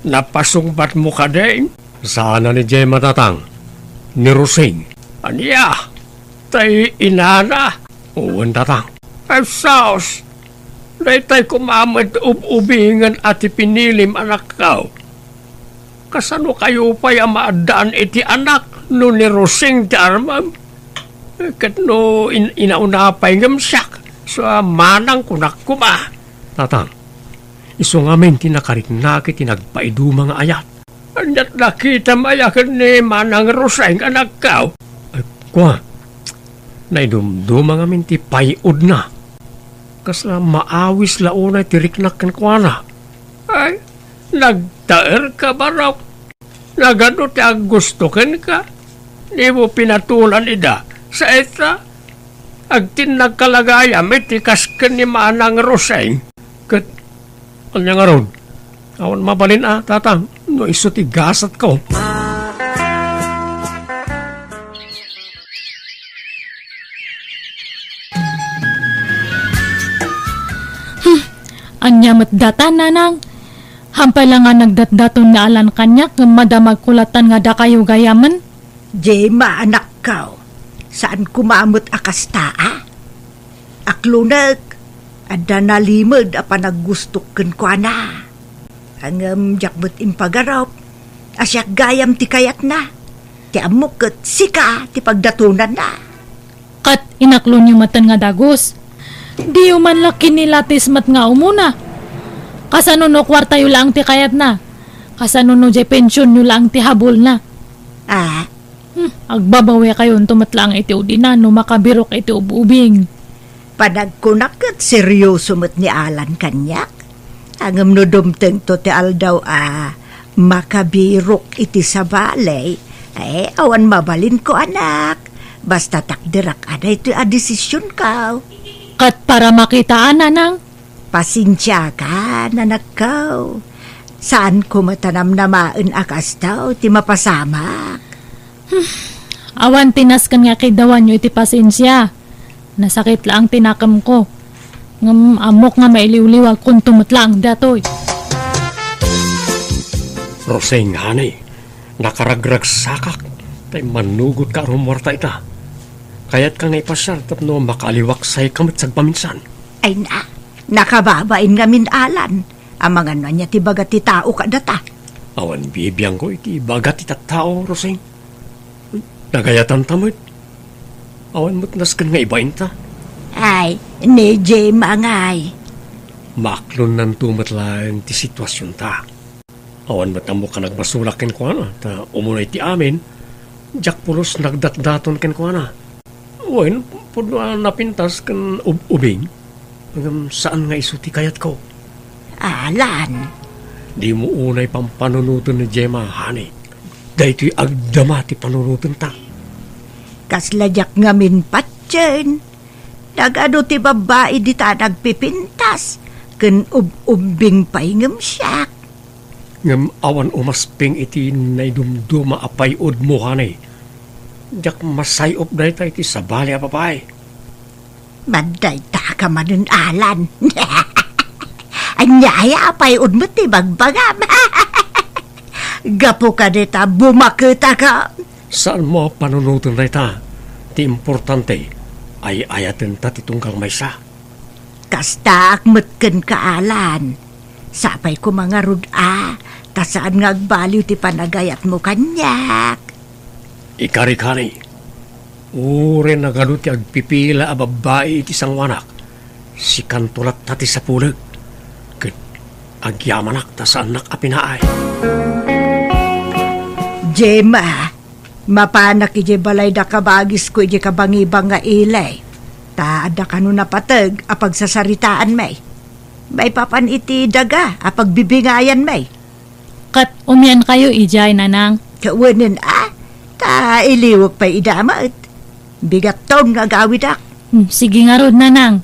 Napasungbatmo kadi? Saan a ni Gemma, tatang. Ni Rosing. Ania? Tay inana? Wen, tatang. Ay, sus! Daytay koma met ub-ubingen a ti pinilim, anakko. Kasano kayo pay a maaddaan iti anak no ni Rosing ti armem? Ket no in-, inauna pay ngem siak, sa manang kunak koma. Tatang, isu ngamin ti nakariknak iti nagpaiduma nga ayat. Aniat nakitam aya ken ni Manang Rosing, anakko? Ay, kua, naidumduma ngamin ti pay-odna. Kasla maawis la unay ti riknak kenkuana. Ay, nagtaerka, Barok. Nagadu ti aggusto kenka? Dimo pinatunan ida. Saita, agtinnagka la gayam iti kas ken ni Manang Rosing. Ket, ania ngarud? Awan mabalin a, tatang, no isu ti gasatko. Hmm, ania met data, nanang? Hampay la nga nagdatdaton ni Alan kaniak, ngem madamagko latan nga dakayo gayamen. Gemma, anakko, saan koma met a kasta, a? Aklonek, adda nalimed a panaggustok kenkuana. Ngem diak met impagarup a siak gayam ti kayatna. Ti ammok ket sika ti pagdatonanna. Ket inaklonyo metten nga dagus. Diyo man la kinilatis met nga umuna. Kasano no kuartayo laeng ti kayatna? Kasano no diay pensionyo laeng ti habulna? Ah, Hmm, agbabawekayonto met laeng iti udina no makabirok iti ub-ubing. Panagkunak ket serioso met ni Alan kaniak. Ngem no dumtengto ti aldaw a makabirok iti sabali, eh, awan mabalinko, anak. Basta takderak a daytoy a desisionko. Ket para makitaan, nanang. Pasensiaka, nanakko. Saanko met a namnamaen a kasta ti mapasamak. Awan ti nasken nga kidawanyo iti pasensia. Nasakit laeng ti nakemko. Ngem ammok nga mailiwliwagkonto met laeng datoy. Roseng, honey, nakaragragsakak ta immannugotka a rumuarta ita. Kayatka nga ipasiar tapno makaaliwaksayka met sagpaminsan. Ay na, nakababain ngamin, Alan. Amangan no ania ti ibaga ti tao kadata. Awan bibiangko iti ibaga ti tattao, Roseng. Nagayatanta met. Awan met nasken nga ibainta. Ay, ni Gemma ngay. Maaklonnanto met laeng ti situasionta. Awan met ammok a nagbasolak kenkuana, ta umuna iti amin, diak pulos nagdatdaton kenkuana. Wen, pudno a napintas ken ub-, ubing. Ngem saan nga isu ti kayatko. Alan. Dimo unay pampanunoten ni Gemma, honey. Daytoy agdama ti panunotenta. Kasla diak ngamin patien. Nagadu ti babbai dita nagpipintas, ken ub-ubbing pay ngem siak. Ngem awan umasping iti naidumduma a pay-udmo, honey. Diak masay-op dayta iti sabali a babai. Madayta ka manen, Alan. Ania aya a pay-udmo ti bagbagam? Gapu kadita, bumaketa ka. Saanmo a panunoten dayta. Ti importante, ay-ayatenta ti tunggal maysa. Kastaak met kenka, Alan. Sapay koma ngarud a, ta saan nga agbaliw ti panagayatmo kaniak. Ikarikari, uray nagadu ti agpipila a babbai iti sangoanak, sikanto latta ti sapulek, ket agyamanak ta saannak a pinaay. Gemma, mapanak idiay balay da kabagisko idiay kabangibang nga ili. Ta adda kano napateg a pagsasaritaanmi. Maipapan iti daga a pagbibingayanmi. Ket umiankayo idiay, nanang? Kawanen a, ta iliwek pay ida met. Bigatton nga agawidak. Hmm, sige ngarud, nanang.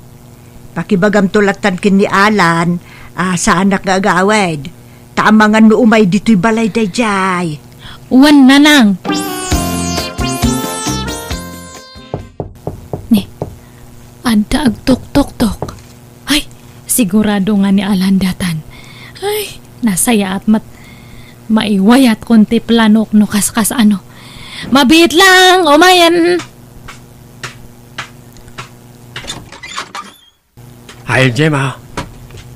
Pakibagamto lattan ken ni Alan a saanak nga agawid. Ta amangan no umay ditoy balay daydiay. Wen, nanang. Ni, adda agtuktoktok. Ay, sigurado nga ni Alan daytan. Ay, nasayaat met. Maiwayatkon ti planok no kaskas ano. Mabiit lang, umayen. Ay, Gemma,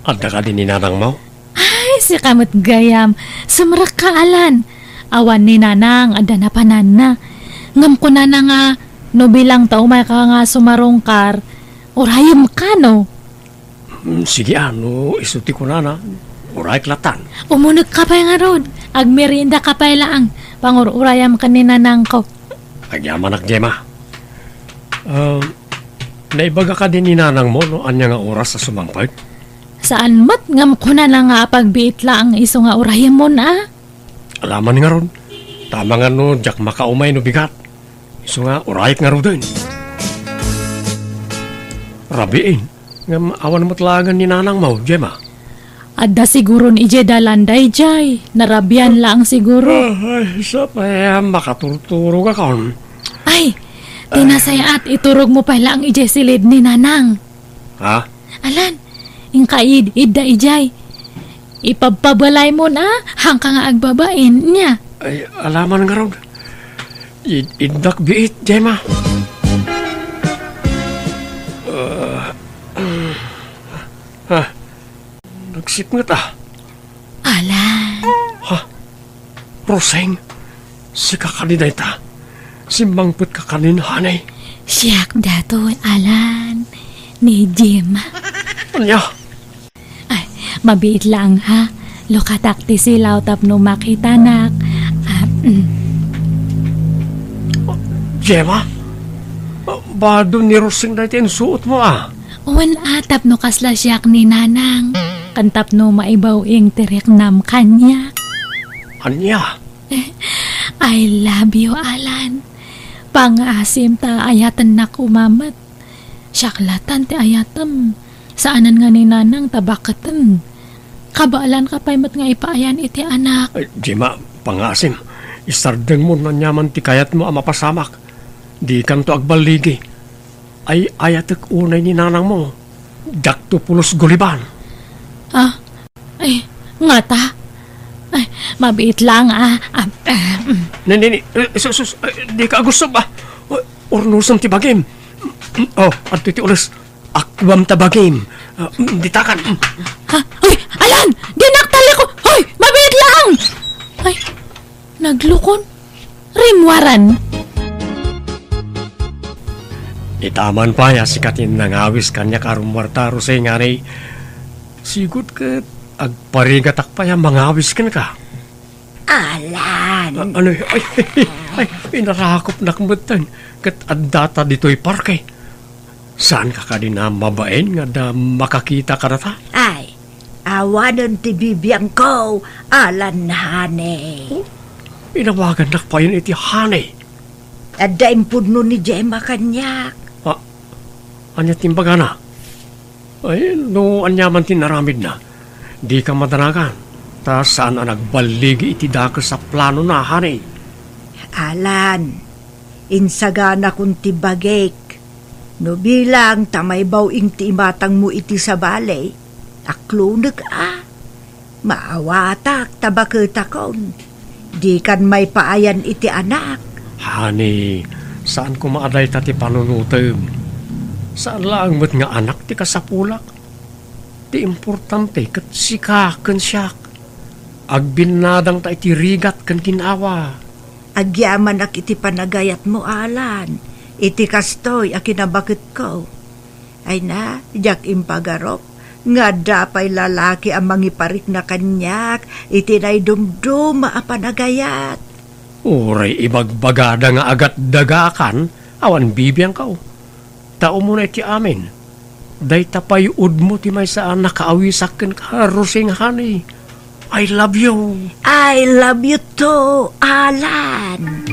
adda kadi ni nanangmo? Ay, sika met gayam. Sumrekka, Alan. Awan ni nanang, adda napananna. Ngem kunana nga, no bilang ta umayka nga sumarungkar, urayemka, no? Mm, sige, a, no isu ti kunana, urayek lattan. Umunegka pay ngarud. Agmeriendaka pay laeng. Pangur-urayam ken ni nanangko. Agyamanak, Gemma. Ah, naibaga kadi ni nanangmo no ania nga oras a sumangpet? Saan met, ngem kunana nga apagbiit laeng isu nga urayemon a. Alaman ngarud. Ta amangan no diak makaumay no bigat. Isu nga urayek ngaruden. Rabiin. Ngem awan met laengen ni nanangmo, Gemma? Adda siguron idiay dalan daydiay. Narabian laeng siguro. Ah, ay, sapay a makaturturogakon. Ay, ti nasayaat, iturogmo pay laeng idiay silid ni nanang. Ha? Alan, inka id-, idda idiay. Ipabpabalaymon a, haanka nga agbabain, nia? Ay, alaman ngarud. Id-, iddak biit, Gemma. Ah, ah, nagsipnget a. Alan. Ha? Roseng, sika kadi dayta? Simmangpetka kanin, honey? Siak daytoy, Alan. Ni Gemma. Ania? Ay, mabiit laeng, ha? Lukatak ti silaw tapno makitanak. Ah, mm. Gemma? Bado ni Rosing dayta insuotmo, a? Wen, a, tapno kasla siak ni Nanang. Ken tapno maibaw-ing ti riknam kaniak. Ania? I love you, Alan. Pangaasim ta ayatennak koma met. Siak latan ti ayatem. Saanen nga ni Nanang ta baketen. Kabaelanka pay met nga ipaayan iti anak. Ay, Gemma, pangaasim. Isardengmo no aniaman ti kayatmo a mapasamak. Dikanto agballigi. Ay-ayatek unay ni Nanangmo. Diakto pulos guliban. Ah, ay, ngata? Ay, mabiit lang, ah. Ah, ah, mm. Ni, ni, ni, eh, sus, sus, eh, dika agussob, a. Urnosem ti bagim. Oh, adtoy ti ules. Akuam ta bagim. Ah, mm, ditakan. Mm. Ha? Hoy, Alan! Dinak taliko! Hoy, mabiit lang! Ay, naglukon. Rimmuaran. Itaman pay a sika ti nangawis kaniak a rummuarta, Rosing, honey. Sigud ket agparigatak pay a mangawis kenka. Alan. A-, ano, ay, ay, ay, inarakopnak metten ket addata ditoy parke. Saanka kadi a mabain nga adda makakita kadata? Ay, awanen ti bibiangko, Alan, honey. Oh, inawagannak payen iti honey. Adda impudno ni Gemma kaniak. Ah, ania ti imbagana? Ay, no aniaman ti inaramidna, dika madanagan, ta saan a nagballigi iti dakes a planona, honey. Alan, insaganakon ti bagik. No bilang ta maibaw-ing ti imatangmo iti sabali, aklonek a. Maawatak ta baketakon. Dikan maipaayan iti anak. Honey, saan koma a dayta ti panunotem. Saan laeng met nga anak ti kasapulak. Ti importante ket sika ken siak. Agbinnadangta iti rigat ken gin-awa. Agyamanak iti panagayatmo, Alan, iti kastoy a kinabaketko. Ay na, diak impagarup nga adda pay lalaki a mangiparikna kaniak iti naidumduma a panagayat. Uray ibagbagada nga agatdagakan, awan bibiangko. Ta umuna iti amin, dayta pay udmo ti maysa a nakaawisak kenka, Rosing, honey. I love you. I love you too, Alan.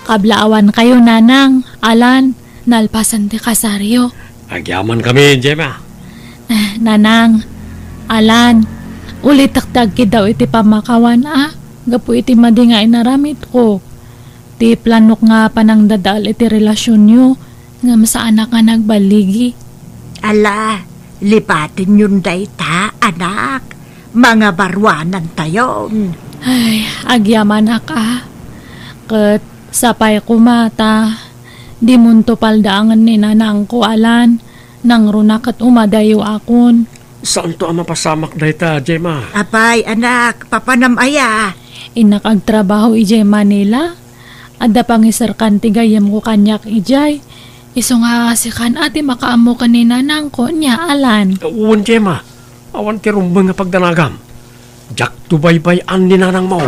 Kablaawankayo, Nanang, Alan, nalpasen ti kasaryo. Agyamankami, Gemma. Eh, Nanang, Alan, ulitek ti agkiddaw iti pammakawan a gapu iti madi nga inaramidko. Ti planok nga panangdadael iti relasionyo ngem saanak nga nagballigi. Ala, lipatenyon dayta, anak. Mangabaruanantayon. Ay, agyamanak a. Ket sapay koma ta dimonto paldaangen ni nanangko, Alan. Nangruna ket umadayo akon. Saanto a mapasamak dayta, Gemma? Apay, anak, papanam aya? Innak agtrabaho idiay Manila. Adda pangiserkan ti gayyemko kaniak idiay. Isu nga sikan a ti makaammo ken ni nanangko, nia, Alan? Wen, Gemma. Awan ti rumbeng nga pagdanagam. Diakto baybay-an ni nanangmo.